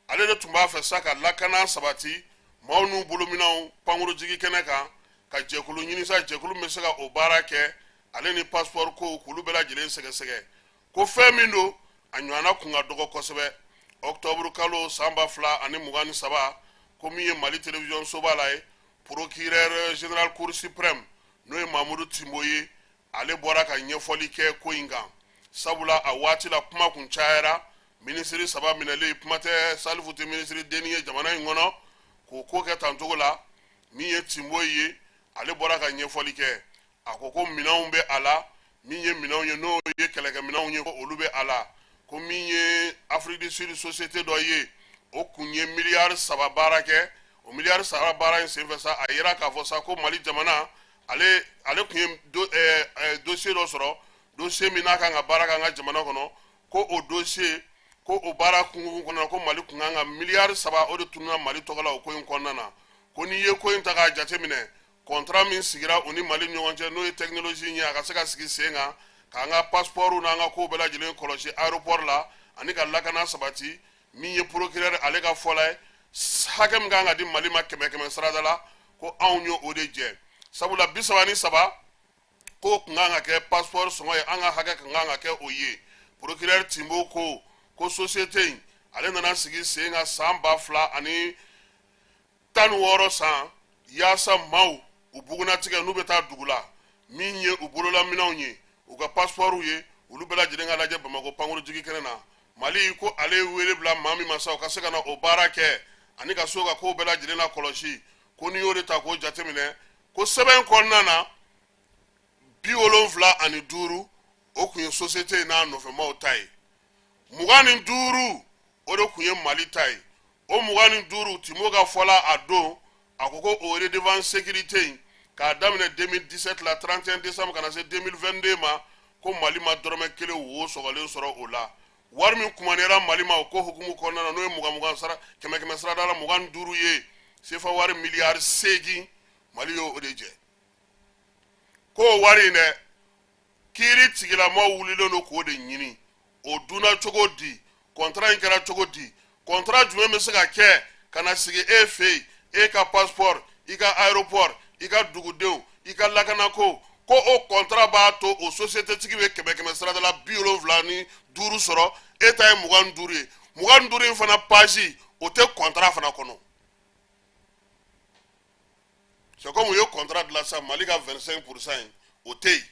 ale de tun b'a fɛ sa ka lakana sabati maaw n'u bolominɛnw pankurujigi kɛnɛ kan, ka jɛkulu ɲini sa, jɛkulu min bɛ se ka o baara kɛ, ale ni passeport ko k'olu bɛɛ lajɛlen sɛgɛsɛgɛ. Ko fɛn min don, a ɲɔgɔnna kun ka dɔgɔ kosɛbɛ. Octobre kalo san 2023, ko min ye Mali télévision soba la ye, procureur général Cour suprême, n'o ye Mamudu Timbo ye, ale bɔra ka ɲɛfɔli kɛ ko in kan, sabula a waati la kuma kun cayara. Minisiri saba minɛlen, kuma tɛ, Salifu tɛ minisiri denni ye jamana in kɔnɔ, k'o ko kɛ tan cogo la. Min ye Timbo ye, ale bɔra ka ɲɛfɔli kɛ. A ko ko minɛnw bɛ a la, min ye minɛnw ye, n'o ye kɛlɛkɛminɛnw ye, ko olu bɛ a la. Ko min ye Afrique du Sud société dɔ ye, o kun ye miliyari 3 baara kɛ. O miliyari 3 baara in senfɛ sa, a yira k'a fɔ sa ko Mali jamana, ale kun ye dossier dɔ sɔrɔ, dossier min n'a kan ka baara kɛ an ka jamana kɔnɔ, ko o dossier, ko o baara kunkun kɔnɔna, ko Mali kun kan ka miliyari 3, o de tununa Mali tɔgɔ la o ko in kɔnɔna na. Ko n'i ye ko in ta k'a jateminɛ, contrat min sigira u ni Mali ɲɔgɔn cɛ, n'o ye technologie ye, a ka se ka sigi sen kan k'an ka passeport n'an ka kow bɛɛ lajɛlen kɔlɔsi aéroport la ani ka lakana sabati. Min ye procureur ale ka fɔla ye, hakɛ min kan ka di Mali ma kɛmɛ kɛmɛ sarada la, ko anw ye o de jɛ, sabula 33 ko kun kan ka kɛ passeport sɔngɔ ye, an ka hakɛ kun kan ka kɛ o ye. Procureur Timbo ko société in, ale nana sigi sen kan san 2016 san, yaasa maaw u bugunatigɛ n'u bɛ taa dugu la, min ye u bololaminɛnw ye, u ka passeport ye, olu bɛɛ lajɛlen ka lajɛ Bamakɔ pankurujigi kɛnɛ na. Mali ko ale ye wele bila maa min ma sa, o ka se ka na o baara kɛ ani ka so ka kow bɛɛ lajɛlen la kɔlɔsi. Ko n'i y'o de ta k'o jateminɛ, ko sɛbɛn kɔnɔna na, 75, o kun ye société in n'a nɔfɛmaw ta ye, 25, o de kun ye Mali ta ye. O 25, Timbo ka fɔla a don, a ko ko o redevance sécurité in, k'a daminɛ 2017 la, 31 décembre ka na se 2022 ma, ko Mali ma dɔrɔmɛ kelen wo sɔgɔlen sɔrɔ o la. Wari min kumanera Mali ma o ko hukumu kɔnɔna na, n'o ye mugan mugan sara, kɛmɛ kɛmɛ sarada la 25 ye, sefa wari miliyari 8, Mali y'o de jɛ. Ko o wari in dɛ, kiiri tigilamaw wulilen don k'o de ɲini, o dunna cogo di, contrat in kɛra cogo di, contrat jumɛn bɛ se ka kɛ ka na sigi e fɛ yen, e ka passeport, i ka aéroport, I ka dugudenw, i ka lakanako, ko o contrat b'a to o société tigi bɛ kɛmɛ kɛmɛ sarada la 75 sɔrɔ, e ta ye 25 ye. 25 in fana page, o tɛ contrat fana kɔnɔ. C'est comme u ye contrat dilan sisan, Mali ka 25% ye, o tɛ yen.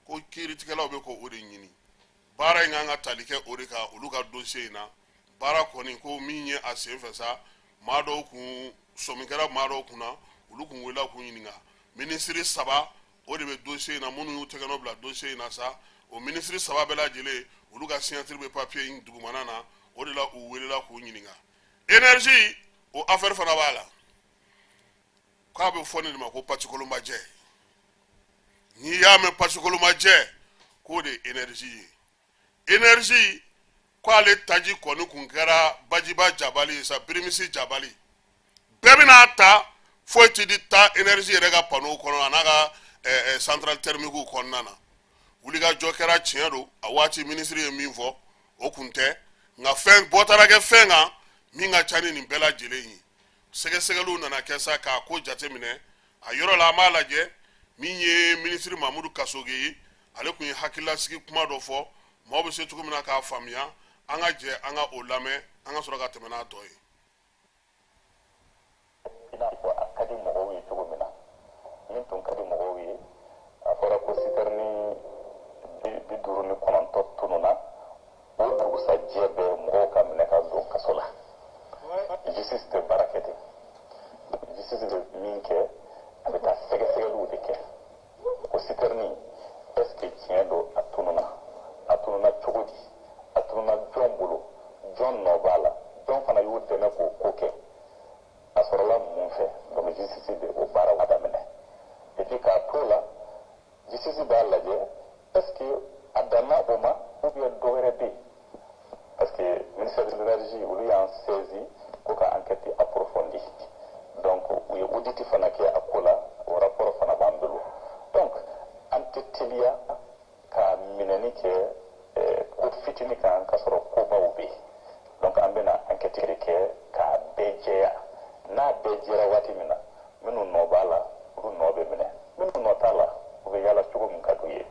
Ko kiiritigɛlaw bɛ k'o de ɲini. Baara in kan ka tali kɛ o de kan, olu ka dossier in na. Baara kɔni ko min ye a sen fɛ sa, maa dɔw kun sɔmi kɛra maa dɔw kunna, olu kun wele k'u ɲininka. Minisiri saba o de bɛ dossier in na, minnu y'u tɛgɛnɔ bila dossier in na sa. O minisiri saba bɛɛ lajɛlen, olu ka signature bɛ papier in dugumana na. O de la u welela k'u ɲininka. Énergie, o affaire fana b'a la, k'a bɛ fɔ nin de ma ko pasikolomajɛ. N'i y'a mɛn pasikolomajɛ, k'o de ye énergie ye. Énergie ko ale taji kɔni kun kɛra bajiba jabali ye sa, birimisi jabali bɛɛ bɛna ta, foyi ti di ta énergie yɛrɛ ka panneau kɔnɔ, a n'a ka centrale thermique kɔnɔna na. Wulikajɔ kɛra, tiɲɛ don, a waati minisiri ye min fɔ, o kun tɛ, nka fɛn bɔ taara kɛ fɛn kan min ka ca ni nin bɛɛ lajɛlen ye. Sɛgɛsɛgɛliw nana kɛ sa k'a ko jateminɛ a yɔrɔ la. An b'a lajɛ min ye minisiri Mamudu Kasoge ye, ale tun ye hakililasigi kuma dɔ fɔ, maaw bɛ se cogo min na k'a faamuya. An ka jɛ an ka o lamɛn, an ka sɔrɔ ka tɛmɛ n'a tɔ ye. I n'a fɔ a ka di mɔgɔw ye cogo min na, min tun ka di mɔgɔw ye, a fɔra ko sitɛrini 59 tununna, o dugusajɛ bɛɛ mɔgɔw ka minɛ ka don kaso la. Justice tɛ baara kɛ ten. Justice bɛ min kɛ, a bɛ taa sɛgɛsɛgɛliw de kɛ. O sitɛrini, est ce que tiɲɛ don a tununna? A tununna cogo di? A tununna jɔn bolo? Jɔn nɔ b'a la? Jɔn fana y'o dɛmɛ k'o ko kɛ? A sɔrɔla mun fɛ? Donc justice bɛ o baaraw daminɛ. Et puis k'a t'o la, justice b'a lajɛ, est ce que a danna o ma ou bien dɔ wɛrɛ bɛ yen? Parce que ministère de l'Énergie, olu y'an saisi ko ka enquête approfondie. Donc u ye audit fana kɛ a ko la, o rapport fana b'an bolo. Donc an tɛ teliya ka minɛni kɛ ko fitini kan ka sɔrɔ kobaw bɛ yen. Donc an bɛna enquête de kɛ k'a bɛɛ jɛya. N'a bɛɛ jɛra waati min na, minnu nɔ b'a la, olu nɔ bɛ minɛ, minnu nɔ t'a la, u bɛ yala cogo min ka d'u ye.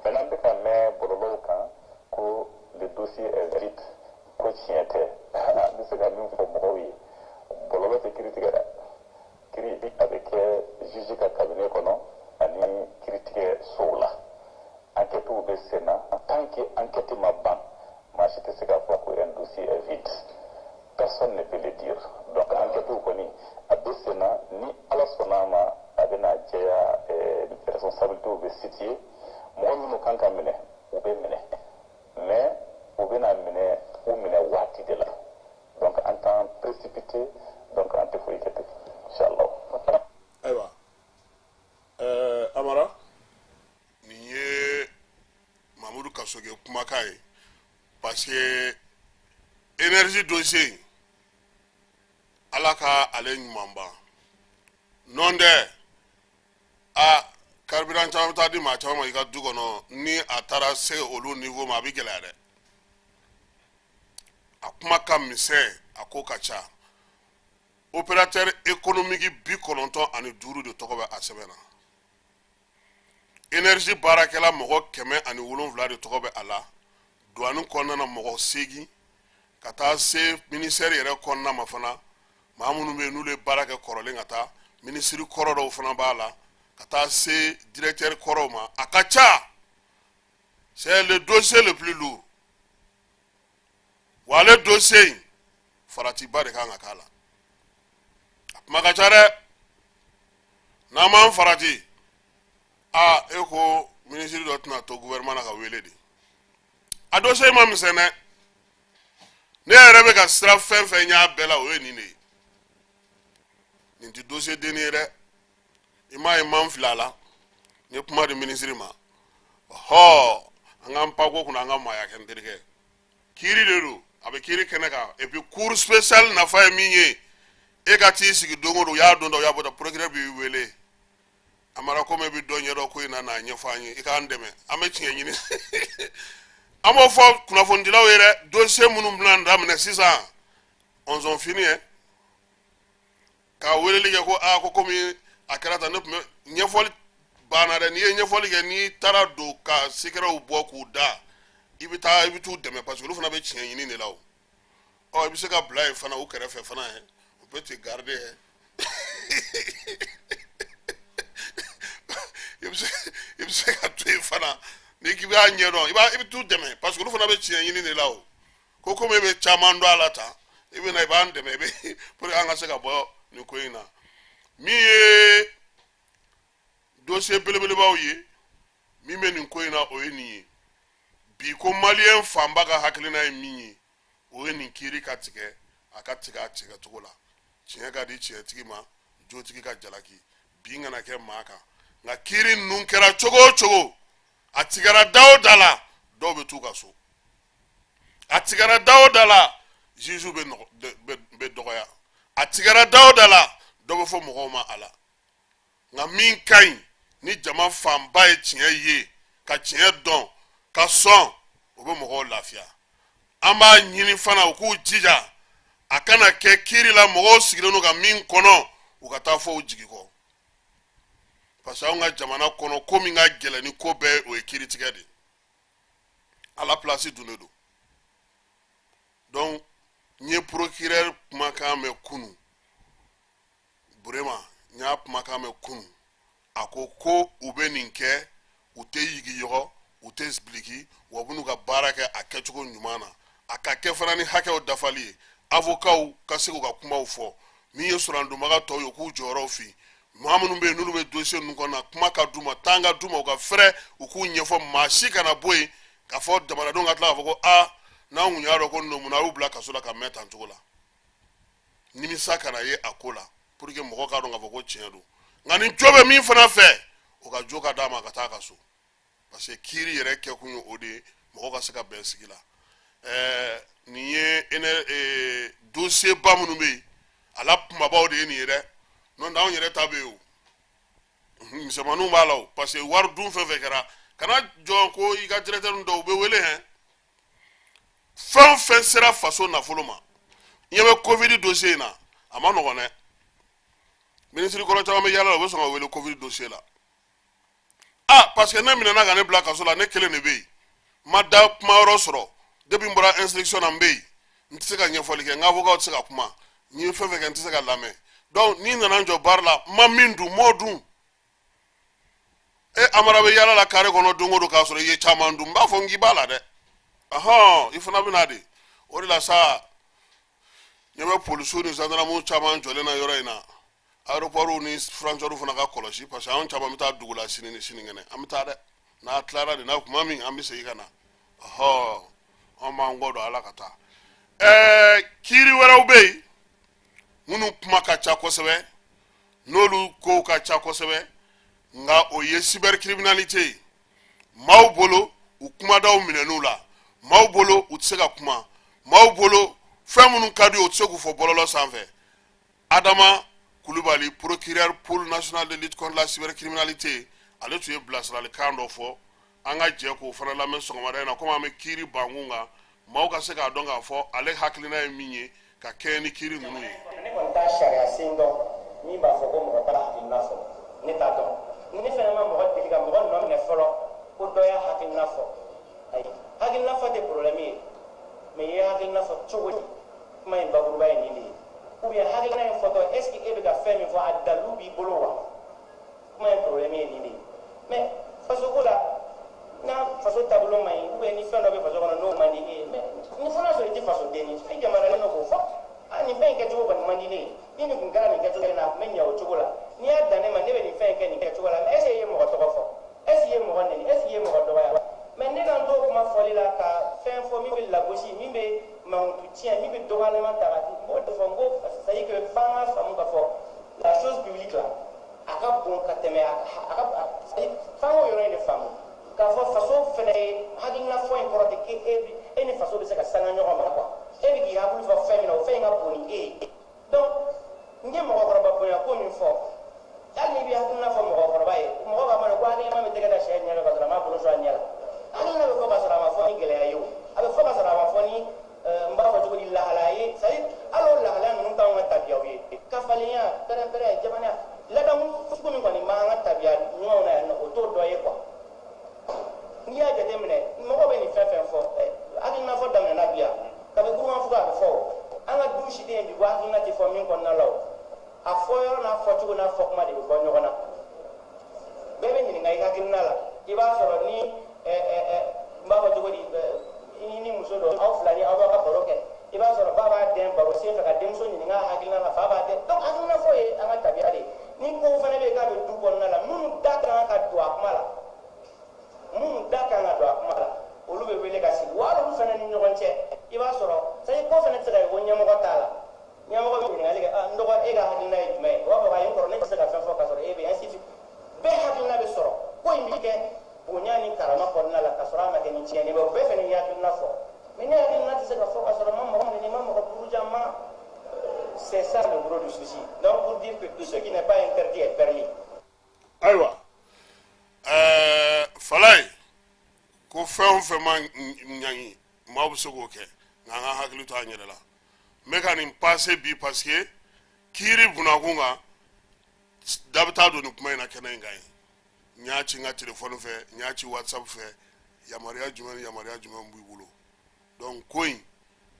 Maintenant, an bɛ ka mɛn bɔlɔlɔw kan ko le dossier est vide, ko tiɲɛ tɛ. An bɛ se ka min fɔ mɔgɔw ye, bɔlɔlɔ tɛ kiiri tigɛ dɛ. Kiiri, a bɛ kɛ juge ka cabinet kɔnɔ ani kiiritigɛ sow la. Enquêtew bɛ sen na. Tant que enquête ma ban, maa si tɛ se k'a fɔ ko un dossier est vide. Personne ne peut le dire. Donc enquête kɔni, a bɛ sen na. Ni Ala sɔnna a ma, a bɛna jɛya. Responsabilités bɛ situer, mɔgɔ minnu kan ka minɛ, u bɛ minɛ, mais u bɛna minɛ, u minɛ waati de la. Donc an t'an précipité, donc an tɛ foyi kɛ ten, inchallah. Ayiwa, Amara, nin ye Mamudu Kasoge kumakan ye, parce que énergie dossier in, Ala ka ale ɲuman ban nɔn tɛ a carburant caman bɛ taa di maa caman ma i ka du kɔnɔ. Ni a taara se olu niveau ma, a bɛ gɛlɛya dɛ. A kuma ka misɛn, a ko ka ca. Opérateur économique 95 de tɔgɔ bɛ a sɛbɛn na. Énergie baarakɛla mɔgɔ 107 de tɔgɔ bɛ a la. Douane kɔnɔna na, mɔgɔ 8, ka taa se ministère yɛrɛ kɔnɔna ma fana, maa minnu bɛ yen n'olu ye baara kɛ kɔrɔlen, ka taa minisiri kɔrɔ dɔw fana b'a la, ka taa se directeur kɔrɔw ma. A ka ca, c'est le dossier le plus lourd. Wa ale dossier in, faratiba de kan ka k'a la. A kuma ka ca dɛ. N'an m'an farati, a e ko minisiri dɔ tɛna to gouvernement na ka wele de. A dossier ma misɛn dɛ. Ne yɛrɛ bɛ ka sira fɛn fɛn y'a bɛɛ la, o ye nin de ye. Nin tɛ dossier denni ye dɛ. I m'a ye, man fili a la, n ye kuma di minisiri ma. Ɔhɔ, an k'an pako kunna, an ka maaya kɛ. N terikɛ, kiiri de don, a bɛ kiiri kɛnɛ kan. Et puis cour spéciale nafa ye min ye, e ka t'i sigi don o don, u y'a don dɔ, u y'a bɔ dɔ, procureur b'i wele: Amara, komi e bɛ dɔ ɲɛdɔn ko in na, n'a ɲɛfɔ an ye, i k'an dɛmɛ, an bɛ tiɲɛ ɲini. An b'o fɔ kunnafonidilaw ye dɛ. Dossier minnu bɛna daminɛ sisan, on fini ye. Ka weleli kɛ ko aa ko komi a kɛra tan, ne tun bɛ ɲɛfɔli banna dɛ. N'i ye ɲɛfɔli kɛ, n'i taara don ka secretw bɔ k'u da, i bɛ taa i bɛ t'u dɛmɛ, parce que olu fana bɛ tiɲɛ ɲini de la o. Ɔ, i bɛ se ka bila yen fana u kɛrɛfɛ fana yɛ, on peut te garder yɛ. I bɛ se ka to yen fana n'i k'i b'a ɲɛdɔn, i bɛ t'u dɛmɛ, parce que olu fana bɛ tiɲɛ ɲini de la o. Ko komi e bɛ caman dɔn a la tan, i bɛ na i b'an dɛmɛ, i bɛ pour que an ka se ka bɔ nin ko in na. Min ye dossier belebelebaw ye min bɛ nin ko in na, o ye nin ye bi. Ko maliyɛn fanba ka hakilina ye min ye, o ye nin kiiri ka tigɛ, a ka tigɛ a tigɛcogo la. Tiɲɛ ka di tiɲɛtigi ma, jotigi ka jalaki bin kana kɛ maa kan. Nka kiiri ninnu kɛra cogo o cogo, a tigɛra da o da la, dɔw bɛ t'u ka so. A tigɛra da o da la, juge bɛ dɔgɔya. A tigɛra da o da la, dɔ bɛ fɔ mɔgɔw ma a la. Nka min ka ɲi ni jama fanba ye tiɲɛ ye, ka tiɲɛ dɔn, ka sɔn, o bɛ mɔgɔw lafiya. An b'a ɲini fana u k'u jija, a kana kɛ kiiri la mɔgɔw sigilen don ka min kɔnɔ, u ka taa fɔ u jigi kɔ, parce que anw ka jamana kɔnɔ, ko min ka gɛlɛn ni ko bɛɛ ye, o ye kiiritigɛ de ye. Ala place dunnen don. Donc n ye procureur kumakan mɛn kunu, Burema, n y'a kumakan mɛn kunu. A ko ko u bɛ nin kɛ, u tɛ yigiyɔgɔ, u tɛ biliki, wa u bɛn'u ka baara kɛ a kɛcogo ɲuman na, a ka kɛ fana ni hakɛw dafali ye, avocats ka se k'u ka kumaw fɔ, min ye sɔrɔdonbaga tɔw ye, u k'u jɔyɔrɔw fi. Maa minnu bɛ yen n'olu bɛ dossier ninnu kɔnɔ, kuma ka d'u ma, temps ka d'u ma, u ka fɛrɛ, u k'u ɲɛfɔ. Maa si kana bɔ yen k'a fɔ jamanadenw ka tila k'a fɔ ko aa, n'anw kun y'a dɔn ko nin don, mun na a y'u bila kaso la ka mɛn tan cogo la? Nimisa kana ye a ko la, pour que mɔgɔ k'a dɔn k'a fɔ ko tiɲɛ don. Nka ni jo bɛ min fana fɛ, o ka jo ka d'a ma ka taa a ka so, parce que kiiri yɛrɛ kɛkun ye o de ye, mɔgɔ ka se ka bɛn sigi la. Nin ye dossier ba minnu bɛ yen, a la kumabaw de ye nin ye dɛ. N'o tɛ, anw yɛrɛ ta bɛ yen o, misɛnmaninw b'a la o, parce que wari dun fɛn fɛn kɛra, kana jɔ ko i ka directeur dɔw u bɛ wele hɛn. Fɛn o fɛn sera faso nafolo ma, ɲɛ bɛ Covid dossier in na, a ma nɔgɔn dɛ. Minisiri kɔrɔ caman bɛ yaala la, u bɛ sɔn ka wele Covid dossier la. Ah, parce que ne minɛna ka ne bila kaso la, ne kelen de bɛ yen, n ma da kuma yɔrɔ sɔrɔ. Depuis n bɔra instruction na, n bɛ yen, n tɛ se ka ɲɛfɔli kɛ, n ka avocat tɛ se ka kuma, n ye fɛn fɛn kɛ, n tɛ se ka lamɛn. Donc n'i nana n jɔ baara la, n ma min dun, n m'o dun. E Amara bɛ yaala la carré kɔnɔ don o don k'a sɔrɔ i ye caman dun, n b'a fɔ n k'i b'a la dɛ. Ɔhɔn, i fana bɛ na de. O de la sa, ɲɛ bɛ polisiw ni gendarmew caman jɔlen na yɔrɔ in na. Aéroport ni frontière fana ka kɔlɔsi, parce que anw caman bɛ taa dugu la sini ni sinikɛnɛ. An bɛ taa dɛ, n'a tilara de n'a kuma min, an bɛ segin ka na. Ɔhɔ, an b'an kɔ don ala ka taa. Kiiri wɛrɛw bɛ yen minnu kuma ka ca kosɛbɛ, n'olu kow ka ca kosɛbɛ, nka o ye cybercriminalité ye. Maaw bolo, u kumadaw minɛn'u la, maaw bolo, u tɛ se ka kuma, maaw bolo, fɛn minnu ka di u tɛ se k'u fɔ bɔlɔlɔ sanfɛ. Adama Kulubali, procureur pôle national de lutte contre la cybercriminalité, ale tun ye bilasiralikan dɔ fɔ. An ka jɛ k'o fana lamɛn sɔgɔmada in na, komi an bɛ kiiri bankun kan, maaw ka se k'a dɔn k'a fɔ ale hakilina ye min ye ka kɛɲɛ ni kiiri ninnu ye. Ne kɔni t'a sariya sen dɔn min b'a fɔ ko mɔgɔ taara hakilina fɔ, ne t'a dɔn. Ne fana ma mɔgɔ deli ka mɔgɔ nɔ minɛ fɔlɔ ko dɔ y'a hakilina fɔ. Ayi, hakilina fɔ tɛ problème ye, mais i ye hakilina fɔ cogo di? Kuma in bakuruba ye nin de ye. Ou bien hakilina in fɔtɔ, est ce que e bɛ ka fɛn min fɔ, a dalilu b'i bolo wa? Kuma in problème ye nin de ye. Mais faso ko la, n'a faso taabolo man ɲi, ou bien ni fɛn dɔ bɛ faso kɔnɔ n'o man di e ye, mais ni fo n'a sɔrɔ i tɛ fasoden ye, i jamanalen don k'o fɔ: a nin fɛn in kɛcogo kɔni man di ne ye, ni nin kun kɛra nin kɛcogo in na, a tun bɛ ɲɛ o cogo la, n'i y'a dan ne ma, ne bɛ nin fɛn in kɛ nin kɛcogo la. Mais est ce que i ye mɔgɔ tɔgɔ fɔ? Est ce que i ye mɔgɔ nɛni? Est ce que i ye mɔgɔ dɔgɔya? Mais ne ka n to kuma fɔli la ka fɛn fɔ min bɛ lagosi, min bɛ mankutu tiɲɛ, min bɛ dɔgɔyalima ta ka di, n b'o de fɔ. N ko c'est à dire que f'an ka faamu k'a fɔ la chose publique la, a ka bon ka tɛmɛ a ka, f'an k'o yɔrɔ in de faamu k'a fɔ faso fɛnɛ ye. Hakilina fɔ in kɔrɔ tɛ k'e e ni faso bɛ se ka sanga ɲɔgɔn ma quoi. E bɛ k'i hakili fɔ fɛn min na, o fɛn in ka bon ni e ye. Donc n ye mɔgɔkɔrɔba bonya ko min fɔ, hali n'i bɛ hakilina fɔ mɔgɔkɔrɔba ye, mɔgɔ b'a fɔ ko hakilina bɛ tɛgɛ da sɛ ɲɛ kan ka sɔrɔ a m'a bolo sɔn a ɲɛ la. Hakilina bɛ fɔ ka sɔrɔ a ma fɔ ni gɛlɛya ye, o a bɛ fɔ ka sɔrɔ a ma fɔ ni n b'a fɔ cogo di, lahalaya ye. C'est à dire hali o si tɛ yen bi ko hakilina tɛ fɔ min kɔnɔna la o. A fɔ yɔrɔ n'a fɔcogo n'a fɔkuma de bɛ bɔ ɲɔgɔn na. Bɛɛ bɛ ɲininka i hakilina la. I b'a sɔrɔ ni n b'a fɔ cogo di, i ni muso dɔ, aw fila ni aw b'aw ka baro kɛ, i b'a sɔrɔ ba b'a dɛn baro sen fɛ ka denmuso ɲininka a hakilina la, fa b'a dɛn. Donc hakilina fɔ ye an ka tabiya de ye. Ni kow fana bɛ yen k'a bɛ du kɔnɔna la, minnu da kan ka don a kuma la, minnu da kan ka don a kuma la, olu bɛ wele ka sigi. Wa hali olu fana ni ɲɔgɔn cɛ, i b'a sɔrɔ c'est ko fana tɛ se ka ye ko ɲɛmɔgɔ t'a la. Ɲɛmɔgɔ bɛ ɲininkali kɛ: n dɔgɔ, e ka hakilina ye jumɛn ye? O b'a fɔ: ayi, n kɔrɔ, ne tɛ se ka fɛn fɔ k'a sɔrɔ e bɛ yen, ainsi de suite. Bɛɛ hakilina bɛ sɔrɔ. Ko in bɛ kɛ bonya ni karama kɔnɔna la, ka sɔrɔ a ma kɛ ni tiɲɛni ye. Bɛɛ fana y'i hakilina fɔ, mais ne hakilina tɛ se ka fɔ ka sɔrɔ ma mɔgɔ minɛ, ma mɔgɔ buruja ma. C'est ça le gros du souci. Donc pour dire que tout ce qui n'est pas interdit est permis. Ayiwa, Falaye ko fɛn o fɛn ma ɲangi, maaw bɛ se k'o kɛ, nka an ka hakili to an yɛrɛ la. N bɛ ka nin passer bi parce que kiiri bunakun kan, da bɛ taa don nin kuma in na kɛnɛ in kan ye. N y'a ci n ka telefɔni fɛ, n y'a ci WhatsApp fɛ. Yamaruya jumɛn ni yamaruya jumɛn b'i bolo? Donc ko in,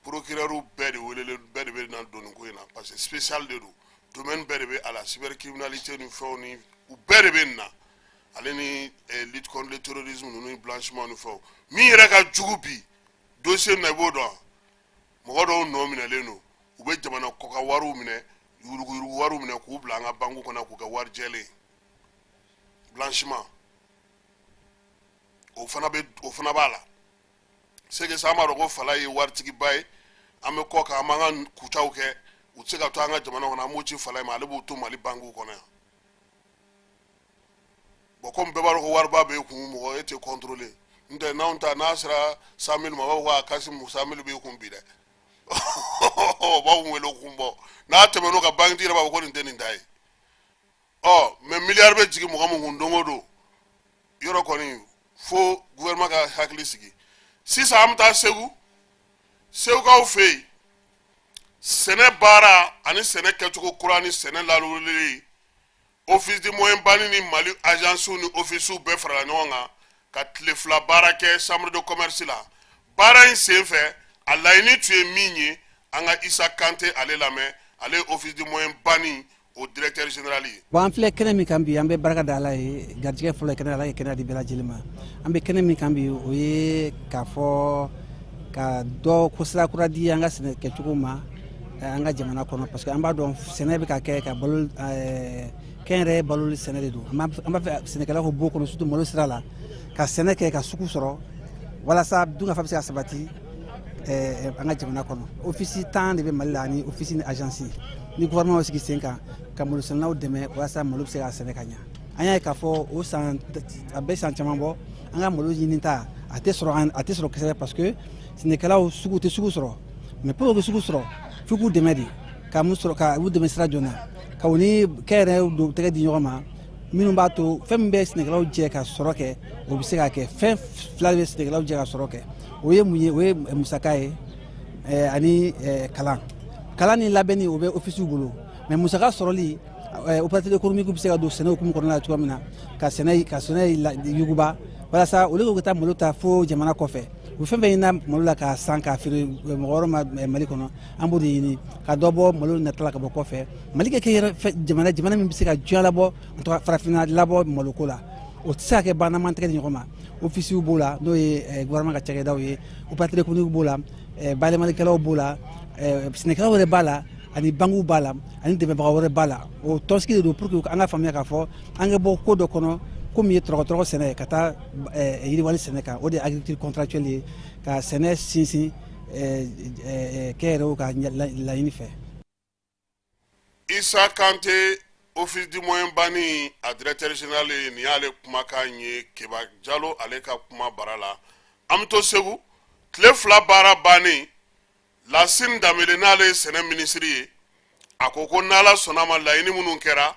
procureur bɛɛ de welelen, bɛɛ de bɛ na don nin ko in na, parce que spécial de don, domaine bɛɛ de bɛ a la, cybercriminalité ni fɛnw ni u bɛɛ de bɛ nin na, ale ni lutte contre le terrorisme ninnu ni blanchiment ni fɛnw. Min yɛrɛ ka jugu bi dossier na, i b'o dɔn, mɔgɔ dɔw nɔ minɛlen don, u bɛ jamana kɔkan wariw minɛ, yuruguyurugu wariw minɛ k'u bila an ka banque kɔnɔ k'u kɛ wari jɛlen, blanchiment. O fana bɛ, o fana b'a la. C'est que sa, an b'a dɔn ko Fala ye waritigiba ye. An bɛ kɔ kan, an b'an ka kucaw kɛ, u tɛ se ka to an ka jamana kɔnɔ, an b'o ci Fala ma, ale b'o to Mali banque kɔnɔ yan. Bon, komi bɛɛ b'a dɔn ko wariba b'e kun, mɔgɔ e tɛ contrôler. N tɛ n'anw ta, n'a sera 100 000 ma, a b'a fɔ ko a Kasimu, 100 000 b'e kun bi dɛ. O b'anw wele kun bɔ. N'a tɛmɛn'o kan, banque yɛrɛ b'a fɔ ko nin tɛ nin ta ye. Ɔ mais miliyari bɛ jigin mɔgɔ min kun don o don, yɔrɔ kɔni, fo gouvernement ka hakili sigi. Sisan an bɛ taa Segu, Segukaw fɛ yen. Sɛnɛ baara ani sɛnɛ kɛcogo kura ni sɛnɛ lawulili, Office du Moyen Bani ni Mali agences ni offices bɛɛ farala ɲɔgɔn kan ka tile 2 baara kɛ chambre de commerce la. Baara in sen fɛ, a laɲini tun ye min ye, an ka Isa Kante ale lamɛn. Ale ye Office du Moyen Bani o directeur général ye. Bon, an filɛ kɛnɛ min kan bi, an bɛ barika da Ala ye. Garijɛgɛ fɔlɔ ye kɛnɛ, Ala ye kɛnɛya di bɛɛ lajɛlen ma. An bɛ kɛnɛ min kan bi, o ye k'a fɔ ka dɔ ko sira kura di an ka sɛnɛ kɛcogo ma an ka jamana kɔnɔ, parce que an b'a dɔn sɛnɛ bɛ ka kɛ ka balo, kɛnyɛrɛye baloli sɛnɛ de don. An b'a fɛ sɛnɛkɛlaw ka bɔ o kɔnɔ, surtout malo sira la, ka sɛnɛ kɛ ka sugu sɔrɔ walasa dunkafa bɛ se ka sabati an ka jamana kɔnɔ. Office 10 de bɛ Mali la, ani office ni agence ni gouvernement sigi sen kan ka malosɛnɛlaw dɛmɛ walasa malo bɛ se ka sɛnɛ ka ɲa. An y'a ye k'a fɔ o san, a bɛ san caman bɔ, an ka malo ɲinita a tɛ sɔrɔ, a tɛ sɔrɔ kosɛbɛ, parce que sɛnɛkɛlaw sugu tɛ sugu sɔrɔ. Mais pour que sugu sɔrɔ, f'i k'u dɛmɛ de ka mun sɔrɔ, ka u dɛmɛ sira joona, ka u ni kɛnyɛrɛyew don tɛgɛ di ɲɔgɔn ma, minnu b'a to fɛn min bɛ sɛnɛkɛlaw jɛ ka sɔrɔ kɛ, o bɛ se ka kɛ. Fɛn fila de bɛ sɛnɛkɛlaw jɛ ka sɔrɔ kɛ. O ye mun ye? O ye musaka ye ani kalan. Kalan ni labɛnni, o bɛ ofisiw bolo, mais musaka sɔrɔli, opérateur économique bɛ se ka don sɛnɛ hukumu kɔnɔna la cogo min na ka sɛnɛ yuguba, walasa olu ka taa malo ta fo jamana kɔfɛ. U fɛn fɛn ɲinina malo la k'a san k'a feere mɔgɔ wɛrɛ ma Mali kɔnɔ, an b'o de ɲini ka dɔ bɔ malo nata la ka bɔ kɔfɛ. Mali ka kɛ yɛrɛ jamana min bɛ se ka diɲɛ labɔ, en tout cas farafinna labɔ maloko la. O tɛ se ka kɛ baara n'an tɛgɛ di ɲɔgɔn ma. Ofisiw b'o la, n'o ye gouvernement ka cakɛdaw ye, opérateur économique b'o la, bayɛlɛmalikɛlaw b'o la, sɛnɛkɛlaw yɛrɛ b'a la, ani banques b'a la, ani dɛmɛbaga wɛrɛ b'a la. O tɔnsigi de don pour que an ka faamuya k'a fɔ an ka bɔ ko dɔ kɔnɔ, ko min ye tɔrɔgɔtɔrɔgɔ sɛnɛ, ka taa yiriwali sɛnɛ kan. O de ye agriculture contractuelle ye, ka sɛnɛ sinsin kɛnyɛrɛyew ka laɲini fɛ. Isa Kante, Office du Moyen Bani a directeur général ye, nin y'ale kumakan ye Keba Jalo ale ka kuma bara la. An bɛ to Segu. Tile 2 baara bannen, Lasine Danbele, n'ale ye sɛnɛ minisiri ye, a ko ko n'Ala sɔnna ma, laɲini minnu kɛra,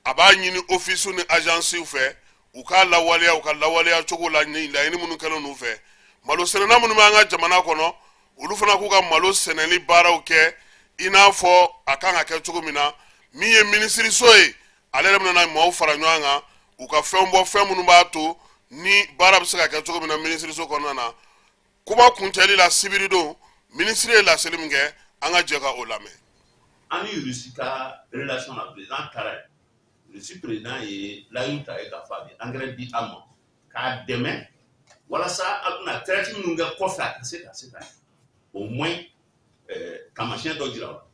a b'a ɲini office ni agencew fɛ u k'a lawaleya, u ka lawaleya cogo la laɲini minnu kɛlen n'u fɛ. Malo sɛnɛna minnu bɛ an ka jamana kɔnɔ, olu fana k'u ka malo sɛnɛli baaraw kɛ i n'a fɔ a kan ka kɛ cogo min na. Min ye minisiriso ye, ale yɛrɛ bɛna na maaw fara ɲɔgɔn kan, u ka fɛn bɔ, fɛn minnu b'a to ni baara bɛ se ka kɛ cogo min na minisiriso kɔnɔna na. Kuma kuncɛli la, sibiridon, minisiri ye laseli min kɛ, an ka jɛ ka o lamɛn. An ni Russie ka relation na, président taara yen, Russie président ye layidu ta ye k'a fɔ a bɛ engrais di an ma k'a dɛmɛ walasa a bɛna traite minnu kɛ kɔfɛ, a ka se ka au moins taamasiyɛn dɔ jira o la,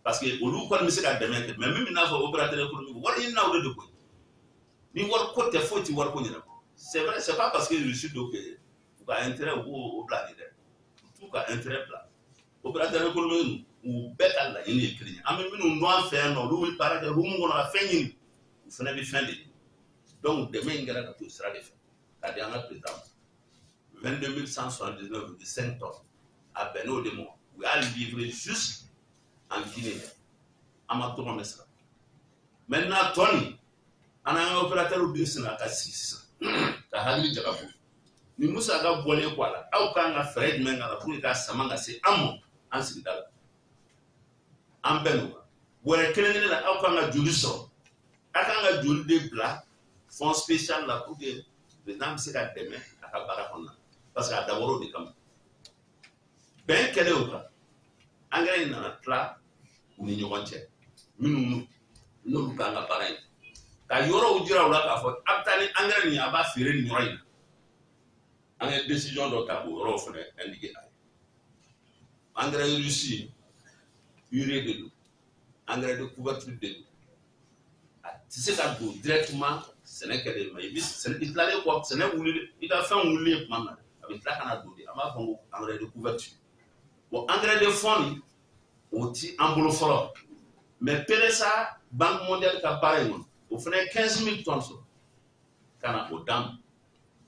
parce que olu kɔni bɛ se ka dɛmɛ kɛ. Mais min bɛ n'a fɔ opérateur économique, wari ɲininaw de don koyi. Ni wari ko tɛ, foyi tɛ wari ko ɲɛnabɔ. C'est vrai, c'est pas parce que Russie don que u ka intérêt u b'o bila nin dɛ, u t'u ka intérêt bila. Opérateur économique, u bɛɛ ka laɲini ye kelen ye. An bɛ minnu dɔn an fɛ yan nɔ, olu bɛ baara kɛ hukumu kɔnɔ ka fɛn ɲini, u fana bɛ fɛn de ɲini. Donc dɛmɛ in kɛra ka t'o sira de fɛ k'a di an ka président ma, 22 179,5 tonnes. A bɛnn'o de ma, u y'a livré juste en Guinée, an ma dɔrɔmɛ sara. Maintenant, tɔ nin, an n'an ka opérateur bɛ sin ka sigi sisan ka hakili jagabɔ ni musaka bɔlen kɔ a la, aw kan ka fɛɛrɛ jumɛn k'a la pour que ka sama ka se an ma an sigida la? An bɛɛ n'o kan wɛrɛ kelen kelen la, aw kan ka joli sɔrɔ, aw kan ka joli de bila fonds spécial la pour que président bɛ se ka dɛmɛ a ka baara kɔnɔna na, parce que a dabɔra o de kama. Bɛn kɛlen o kan, engrais in nana tila u ni ɲɔgɔn cɛ, minnu n'olu kan ka baara in ka yɔrɔw jira u la k'a fɔ a bɛ taa ni engrais nin ye, a b'a feere nin yɔrɔ in na. An ye décision dɔ ta k'o yɔrɔw fana indiqué a ye. Engrais russe, urée de don, engrais de couverture de don, a tɛ se ka don directement sɛnɛ kɛlen ma. I bɛ sɛnɛ, i tilalen kɔ sɛnɛ wuli, i ka fɛn wulilen tuma min na, a bɛ tila ka na don de. An b'a fɔ ko engrais de couverture. Bon, engrais de fond nin, o ti an bolo fɔlɔ, mais PDSA, Banque mondiale ka baara in kɔnɔ, o fana ye 15 000 tonnes sɔrɔ ka na o d'an ma.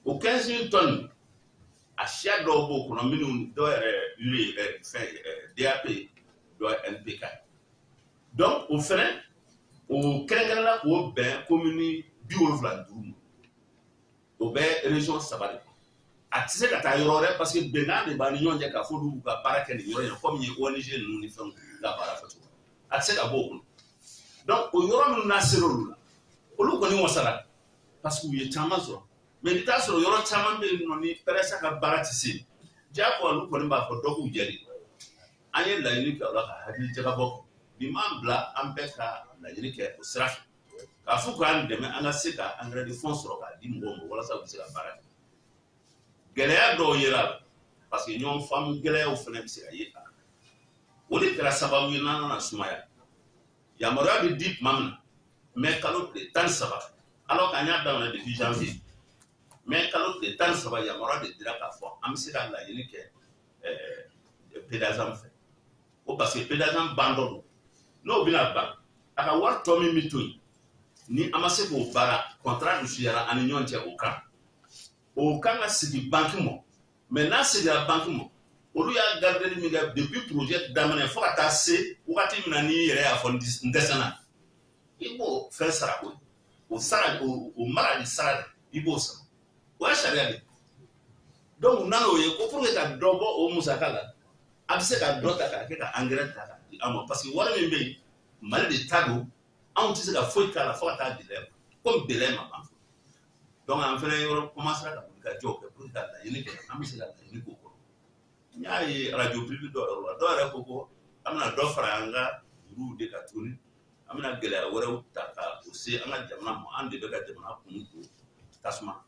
O 15 000 tonnes, a siya dɔw b'o kɔnɔ minnu dɔw yɛrɛ urée, fɛn DAP, dɔw ye NPK. Donc o fɛnɛ, o kɛrɛnkɛrɛnna k'o bɛn commune 75 ma, o bɛ région saba de kɔnɔ. A tɛ se ka taa yɔrɔ wɛrɛ, parce que bɛnkan de b'an ni ɲɔgɔn cɛ k'a fɔ olu b'u ka baara kɛ nin yɔrɔ in na, komi ye ONG ninnu ni fɛnw ka baara kɛcogo, a tɛ se ka bɔ o kɔnɔ. Donc o yɔrɔ minnu n'a sera olu la, olu kɔni wasara parce que u ye caman sɔrɔ. Mais i bɛ taa sɔrɔ yɔrɔ caman bɛ yen nɔ ni PDSA ka baara tɛ se, diyagoya olu kɔni b'a fɔ dɔ k'u jɛ de. An ye laɲini kɛ o la ka hakili jagabɔ kɛ. Bi m'an bila, an bɛɛ ka laɲini kɛ o sira fɛ k'a fɔ k'an dɛmɛ, an ka se ka engrais de fond sɔrɔ k'a di mɔgɔw ma walasa u bɛ se ka baara kɛ. Gɛlɛya dɔw yera a la, parce que ɲɔgɔn faamu gɛlɛyaw fana bɛ se ka ye a la. O de kɛra sababu ye n'an nana sumaya. Yamaruya bɛ di tuma min na, mai kalo tile 13, alors qu'an y'a daminɛ depuis janvier, mai kalo tile 13, yamaruya de dira k'a fɔ an bɛ se ka laɲini kɛ PDASAM fɛ o, parce que PDASAM ban dɔ don. N'o bɛna ban, a ka wari tɔ min bɛ to yen ni an ma se k'o baara, contrat dun siyara an ni ɲɔgɔn cɛ o kan, o kan ka sigi banque ma. Mais n'a sigira banque ma, olu y'a gardeli min kɛ depuis projet daminɛ fo ka taa se wagati min na, n'i yɛrɛ y'a fɔ n dɛsɛna, i b'o fɛn sara koyi, o sara, o mara de sara de, i b'o sara, o ye sariya de. Donc u nan'o ye ko pour que ka dɔ bɔ o musaka la, a bɛ se ka dɔ ta k'a kɛ ka engrais ta k'a di an ma, parce que wari min bɛ yen, Mali de ta don, anw tɛ se ka foyi k'a la fo ka taa délai, komi délai ma ban. Donc an fana yɔrɔ commencera ka wuli ka jɔ kɛ pour que ka laɲini kɛ, an bɛ se ka laɲini k'o kɔrɔ. N y'a ye radio privé dɔw yɔrɔ la, dɔw yɛrɛ ko ko an bɛna dɔ fara an ka juruw de kan tuguni, an bɛna gɛlɛya wɛrɛw ta ka o se an ka jamana ma, an de bɛ ka jamana kun don tasuma.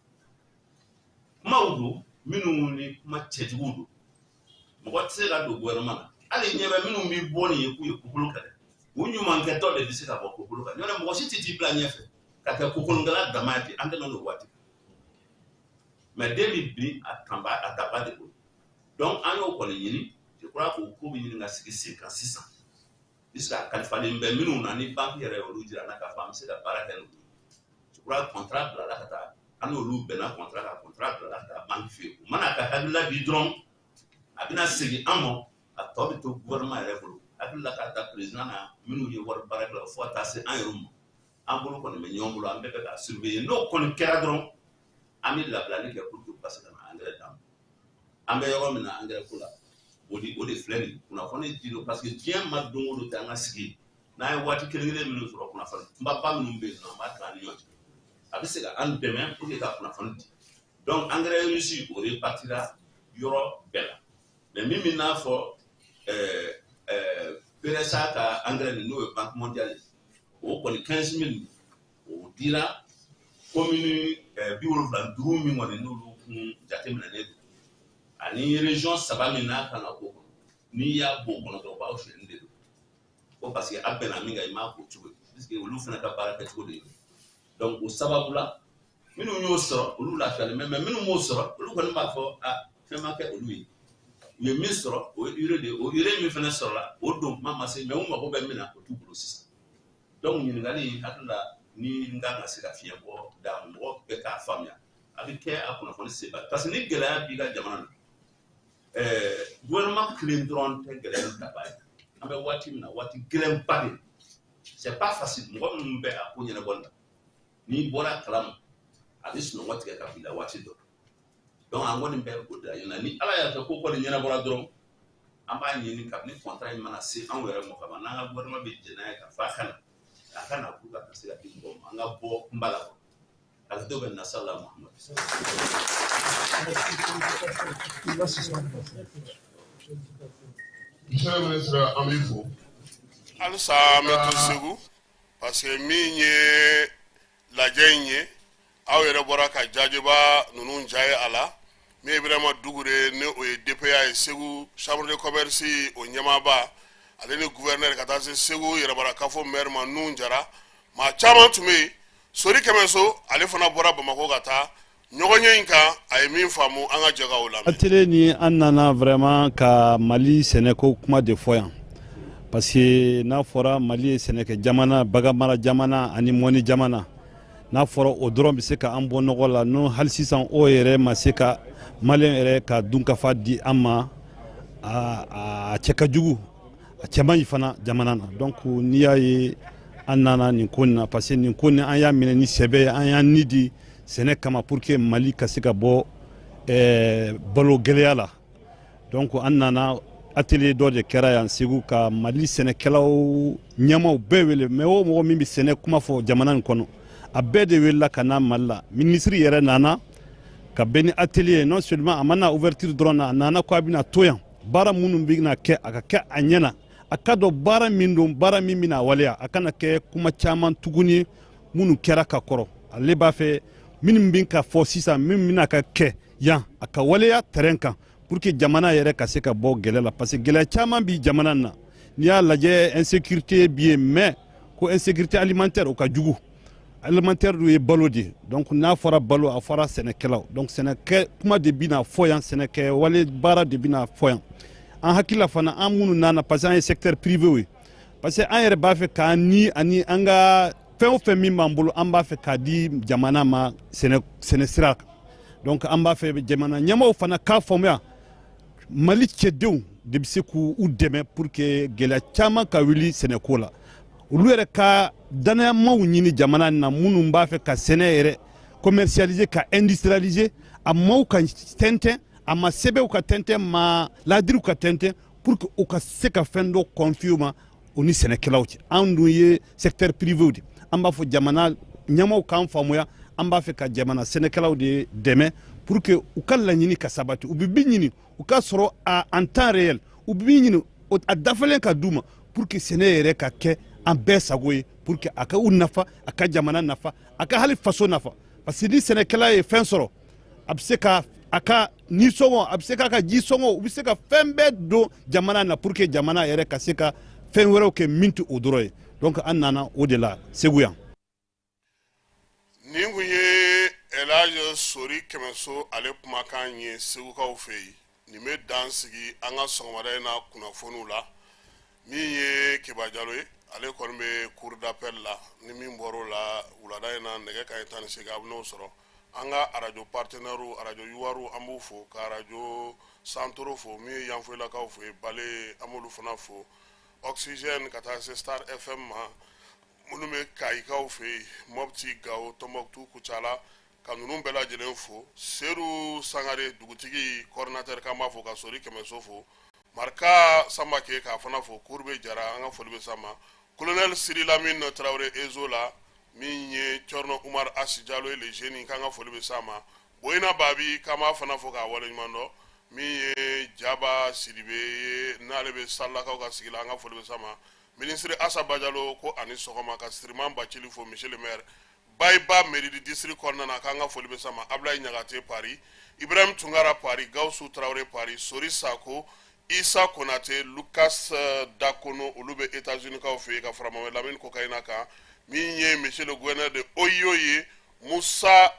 Kumaw don minnu ni kuma cɛjuguw don. Mɔgɔ tɛ se ka don gouvernement na, hali ɲɛ bɛ minnu bɛ bɔ nin ye k'u ye kokolo kɛlɛ, u ɲumankɛtɔ de bɛ se ka bɔ kokolo kan. Ɲɔntɛ mɔgɔ si tɛ t'i bila ɲɛfɛ ka kɛ kokolonkɛla dama ye ten, an tɛmɛ n'o waati. Mais den bɛ bin a tanba a taba de bolo. Donc an y'o kɔni ɲini, je crois k'o ko bɛ ɲini ka sigi sen kan sisan, puisque a kalifalen bɛ minnu na ni banque yɛrɛ olu jira n na k'a fɔ an bɛ se ka baara kɛ n'olu ye. Je crois contrat bilala ka taa, an n'olu bɛnna contrat kan, contrat bilala ka taa banque fɛ yen. U mana ka hakilila di dɔrɔn, a bɛna segin an ma, a tɔ bɛ to gouvernement yɛrɛ bolo. Hakili la k'a ta président na, minnu ye wari baarakɛlaw, fo ka taa se an yɛrɛw ma, an bolo kɔni bɛ ɲɔgɔn bolo, an bɛɛ bɛ k'a surveiller. N'o kɔni kɛra dɔrɔn, an bɛ labilali kɛ pour que u ka se ka na engrais d'an ma. An bɛ yɔrɔ min na engrais ko la, o de filɛ nin ye. Kunnafoni di don, parce que diɲɛ ma don o don tɛ an ka sigi n'an ye waati kelen kelen minnu sɔrɔ, kunnafoni kunbaba minnu bɛ yen nɔ, an b'a tila an ni ɲɔgɔn cɛ, a bɛ se ka an dɛmɛ pour que ka kunnafoni di. Donc engrais russe, o répartira yɔrɔ bɛɛ la. Mais min bɛ n'a fɔ BRSA ka engrais nin, n'o ye Banque mondiale ye, o kɔni 15 000, o dira commune 75 min kɔni n'olu kun jateminɛnen don, ani région saba min n'a kan ka k'o kɔnɔ. N'i y'a bɔ o kɔnɔ dɔrɔn, o b'aw sonyɛni de don ko parce que a bɛnna min kan, i m'a k'o cogo ye, puisque olu fana ka baara kɛcogo de ye. Donc o sababu la, minnu y'o sɔrɔ, olu lafiyalen bɛ, mais minnu m'o sɔrɔ, olu kɔni b'a fɔ a fɛn ma kɛ olu ye. U ye min sɔrɔ, o ye urée de ye. O urée min fana sɔrɔla, o don kuma ma se, mais u mago bɛ min na, o t'u bolo sisan. Donc ɲininkali, hakili la ni n kan ka se ka fiɲɛ bɔ d'a ma, mɔgɔ bɛɛ k'a faamuya, a bɛ kɛ a kunnafoni seba, parce que ni gɛlɛya b'i ka jamana na, gouvernement kelen dɔrɔn tɛ gɛlɛya in ta ba ye. An bɛ waati min na, waati gɛlɛnba de, c'est pas facile. Mɔgɔ minnu bɛ a ko ɲɛnabɔli la, n'i bɔra a kalama, a bɛ sunɔgɔ tigɛ ka bila waati dɔ. Donc an kɔni bɛ o de la. Ni Ala y'a kɛ ko kɔni ɲɛnabɔra dɔrɔn, an b'a ɲini kabini contrat in mana se anw yɛrɛ ma kaban, n'an ka gouvernement bɛ jɛn n'a ye ka fɔ a ka na, a ka na pour que a ka se ka di mɔgɔw ma, an ka bɔ kunba la. A dɔw bɛ nasala Muhamadu. Monsieur le ministre, an b'i fo. Halisa an bɛ to Segu, parce que min ye lajɛ in ye, aw yɛrɛ bɔra ka jajeba ninnu ja ye a la. Min ye Ibrahima Dugure, ni o ye DPA ye, Segu chambre de commerce o ɲɛmaaba, ale ni gouverneur, ka taa se Segu yɛrɛmarakafo maire ma, Nun Jara, maa caman tun bɛ yen. Sori Kɛmɛso, ale fana bɔra Bamakɔ ka taa ɲɔgɔnye in kan. A ye min faamu, an ka jɛ ka o lamɛn. Atelier ni an nana vraiment ka Mali sɛnɛko kuma de fɔ yan, parce que n'a fɔra Mali ye sɛnɛkɛ jamana, baganmara jamana ani mɔni jamana, n'a fɔra o dɔrɔn bɛ se ka an bɔ nɔgɔ la, n'o hali sisan o yɛrɛ ma se ka maliyɛn yɛrɛ ka dunkafa di an ma, a cɛ ka jugu, a cɛ man ɲi fana jamana na. Donc n'i y'a ye an nana nin ko nin na, parce que nin ko nin, an y'a minɛ ni sɛbɛ ye, an y'an ni di sɛnɛ kama pour que Mali ka se ka bɔ balo gɛlɛya la. Donc an nana, atelier dɔ de kɛra yan Segu, ka Mali sɛnɛkɛlaw ɲɛmaw bɛɛ wele, mais o mɔgɔ min bɛ sɛnɛ kuma fɔ jamana in kɔnɔ, a bɛɛ de welela ka na Mali la. Minisiri yɛrɛ nana ka bɛn ni atelier. Non seulement a ma na ouverture dɔrɔn na, a nana ko a bɛna to yan, baara minnu bɛna kɛ, a ka kɛ a ɲɛ na, a ka dɔn baara min don, baara min bɛna waleya, a kana kɛ kuma caman tuguni minnu kɛra ka kɔrɔ. Ale b'a fɛ minnu bɛ ka fɔ sisan, min bɛna ka kɛ yan, a ka waleya terrain kan pour que jamana yɛrɛ ka se ka bɔ gɛlɛya la, parce que gɛlɛya caman bi jamana na. N'i y'a lajɛ, insécurité bi yen, mais ko insécurité alimentaire, o ka jugu. Alimentaire dun ye balo de ye. Donc n'a fɔra balo, a fɔra sɛnɛkɛlaw. Donc sɛnɛkɛ kuma de bɛna fɔ yan, sɛnɛkɛ wale baara de bɛna fɔ yan. An hakili la fana, an minnu nana, parce que an ye secteur privé ye, parce que an yɛrɛ b'a fɛ k'an ni ani an ka fɛn o fɛn min b'an bolo, an b'a fɛ k'a di jamana ma sɛnɛ sɛnɛ sira kan. Donc an b'a fɛ jamana ɲɛmaaw fana k'a faamuya, Mali cɛdenw de bɛ se k'u dɛmɛ pour que gɛlɛya caman ka wuli sɛnɛko la. Olu yɛrɛ ka danayamaw ɲini jamana na, minnu b'a fɛ ka sɛnɛ yɛrɛ commercialiser, ka industrialiser, a maaw ka tɛntɛn, a ma sɛbɛnw ka tɛntɛn, ma ladiriw ka tɛntɛn, pour que u ka se ka fɛn dɔ confier u ma, u ni sɛnɛkɛlaw cɛ. An dun ye secteur privé de, an b'a fɔ jamana ɲɛmaaw k'an faamuya, an b'a fɛ ka jamana sɛnɛkɛlaw de dɛmɛ pour que u ka laɲini ka sabati. U bɛ min ɲini, u ka sɔrɔ a en temps réel, u bɛ min ɲini, a dafalen ka d'u ma, pour que sɛnɛ yɛrɛ ka kɛ an bɛɛ sago ye, pour que a ka u nafa, a ka jamana nafa, a ka hali faso nafa. Parce que ni sɛnɛkɛla ye fɛn sɔrɔ, a bɛ se ka a ka nisɔngɔ, a bɛ se k'a ka jisɔngɔ, u bɛ se ka fɛn bɛɛ don jamana na pour que jamana yɛrɛ ka se ka fɛn wɛrɛw kɛ min tɛ o dɔrɔn ye. Donc an nana o de la Segu yan. Nin kun ye Elhaji Sori Kɛmɛso ale kumakan ye Segukaw fɛ yen. Nin bɛ dan sigi an ka sɔgɔmada in na kunnafoniw la. Min ye Keba Jalo ye, ale kɔni bɛ cour d'appel la. Ni min bɔr'o la, wulada in na, nɛgɛ kanɲɛ 18, a bɛ n'o sɔrɔ. An ka arajo partenaire, arajo Yuwaru, an b'u fo, ka arajo Santoro fo, min ye Yanfoyilakaw fo ye, Bale, an b'olu fana fo, Oxygène, ka taa se Star FM ma, minnu bɛ Kayikaw fɛ yen, Mopti, Gawo, Tɔnbɔkutu, Kucala, ka ninnu bɛɛ lajɛlen fo. Sedu Sangare, dugutigi coordinateur, k'an b'a fo, ka Sori Kɛmɛso fo, Marika Samake k'a fana fo, Kurube Jara, an ka foli bɛ s'a ma, colonel Siri Lamine Tarawele Ezo la, min ye Cɔrɔnɔ Umar Asi Jalo ye, le jeune, k'an ka foli bɛ s'a ma, Boyina Babi, k'an b'a fana fo k'a waleɲuman dɔn. Min ye Jaba Sidibe ye, n'ale bɛ Salakaw ka sigi la, an ka foli bɛ s'a ma. Minisiri Asa Bajalo ko ani sɔgɔma, ka Siriman Bacili fo, monsieur le maire Bayiba mairie du district kɔnɔna na, k'an ka foli bɛ s'a ma. Abulayi Ɲagate Paris, Ibrahim Tunkara Paris, Gawusu Tarawele Paris, Sori Sako, Isa Konate, Lucas Dakono, olu bɛ États-Unis kaw fɛ yen, ka fara Mohamed Lamine Kokayina kan. Min ye monsieur le gouverneur de Oyo ye, Musa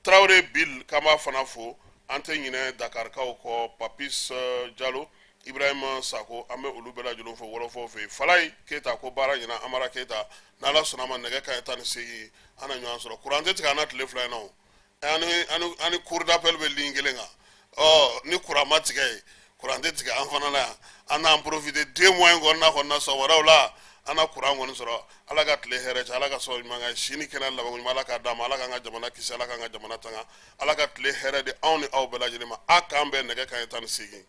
Tarawele Bill, k'an b'a fana fo. An tɛ ɲinɛ Dakarikaw kɔ, Papis Jalo, Ibrahima Sako, an bɛ olu bɛɛ lajɛlen fo wɔlɔfɔw fɛ yen. Falayi Keyita ko baara ɲɛna. Amara Keyita, n'Ala sɔnna ma, nɛgɛ kanɲɛ 18, an na ɲɔgɔn sɔrɔ. Kuran tɛ tigɛ an na tile 2 in na o. Ani cour d'appel bɛ ligne kelen kan. Ɔ ni kuran ma tigɛ yen, kuran tɛ tigɛ an fana na yan. An n'an profiter 2 mois in kɔnɔna sɔgɔmadaw la, an na kuran kɔni sɔrɔ. Ala ka tile hɛrɛ cɛ, Ala ka sɔrɔ ɲuman kɛ, si ni kɛnɛya labanko ɲuman Ala k'a d'an ma. Ala k'an ka jamana kisi, Ala k'an ka jamana tanga, Ala ka tile hɛrɛ di anw ni aw bɛɛ lajɛlen ma. A k'an bɛn nɛgɛ kanɲɛ 18.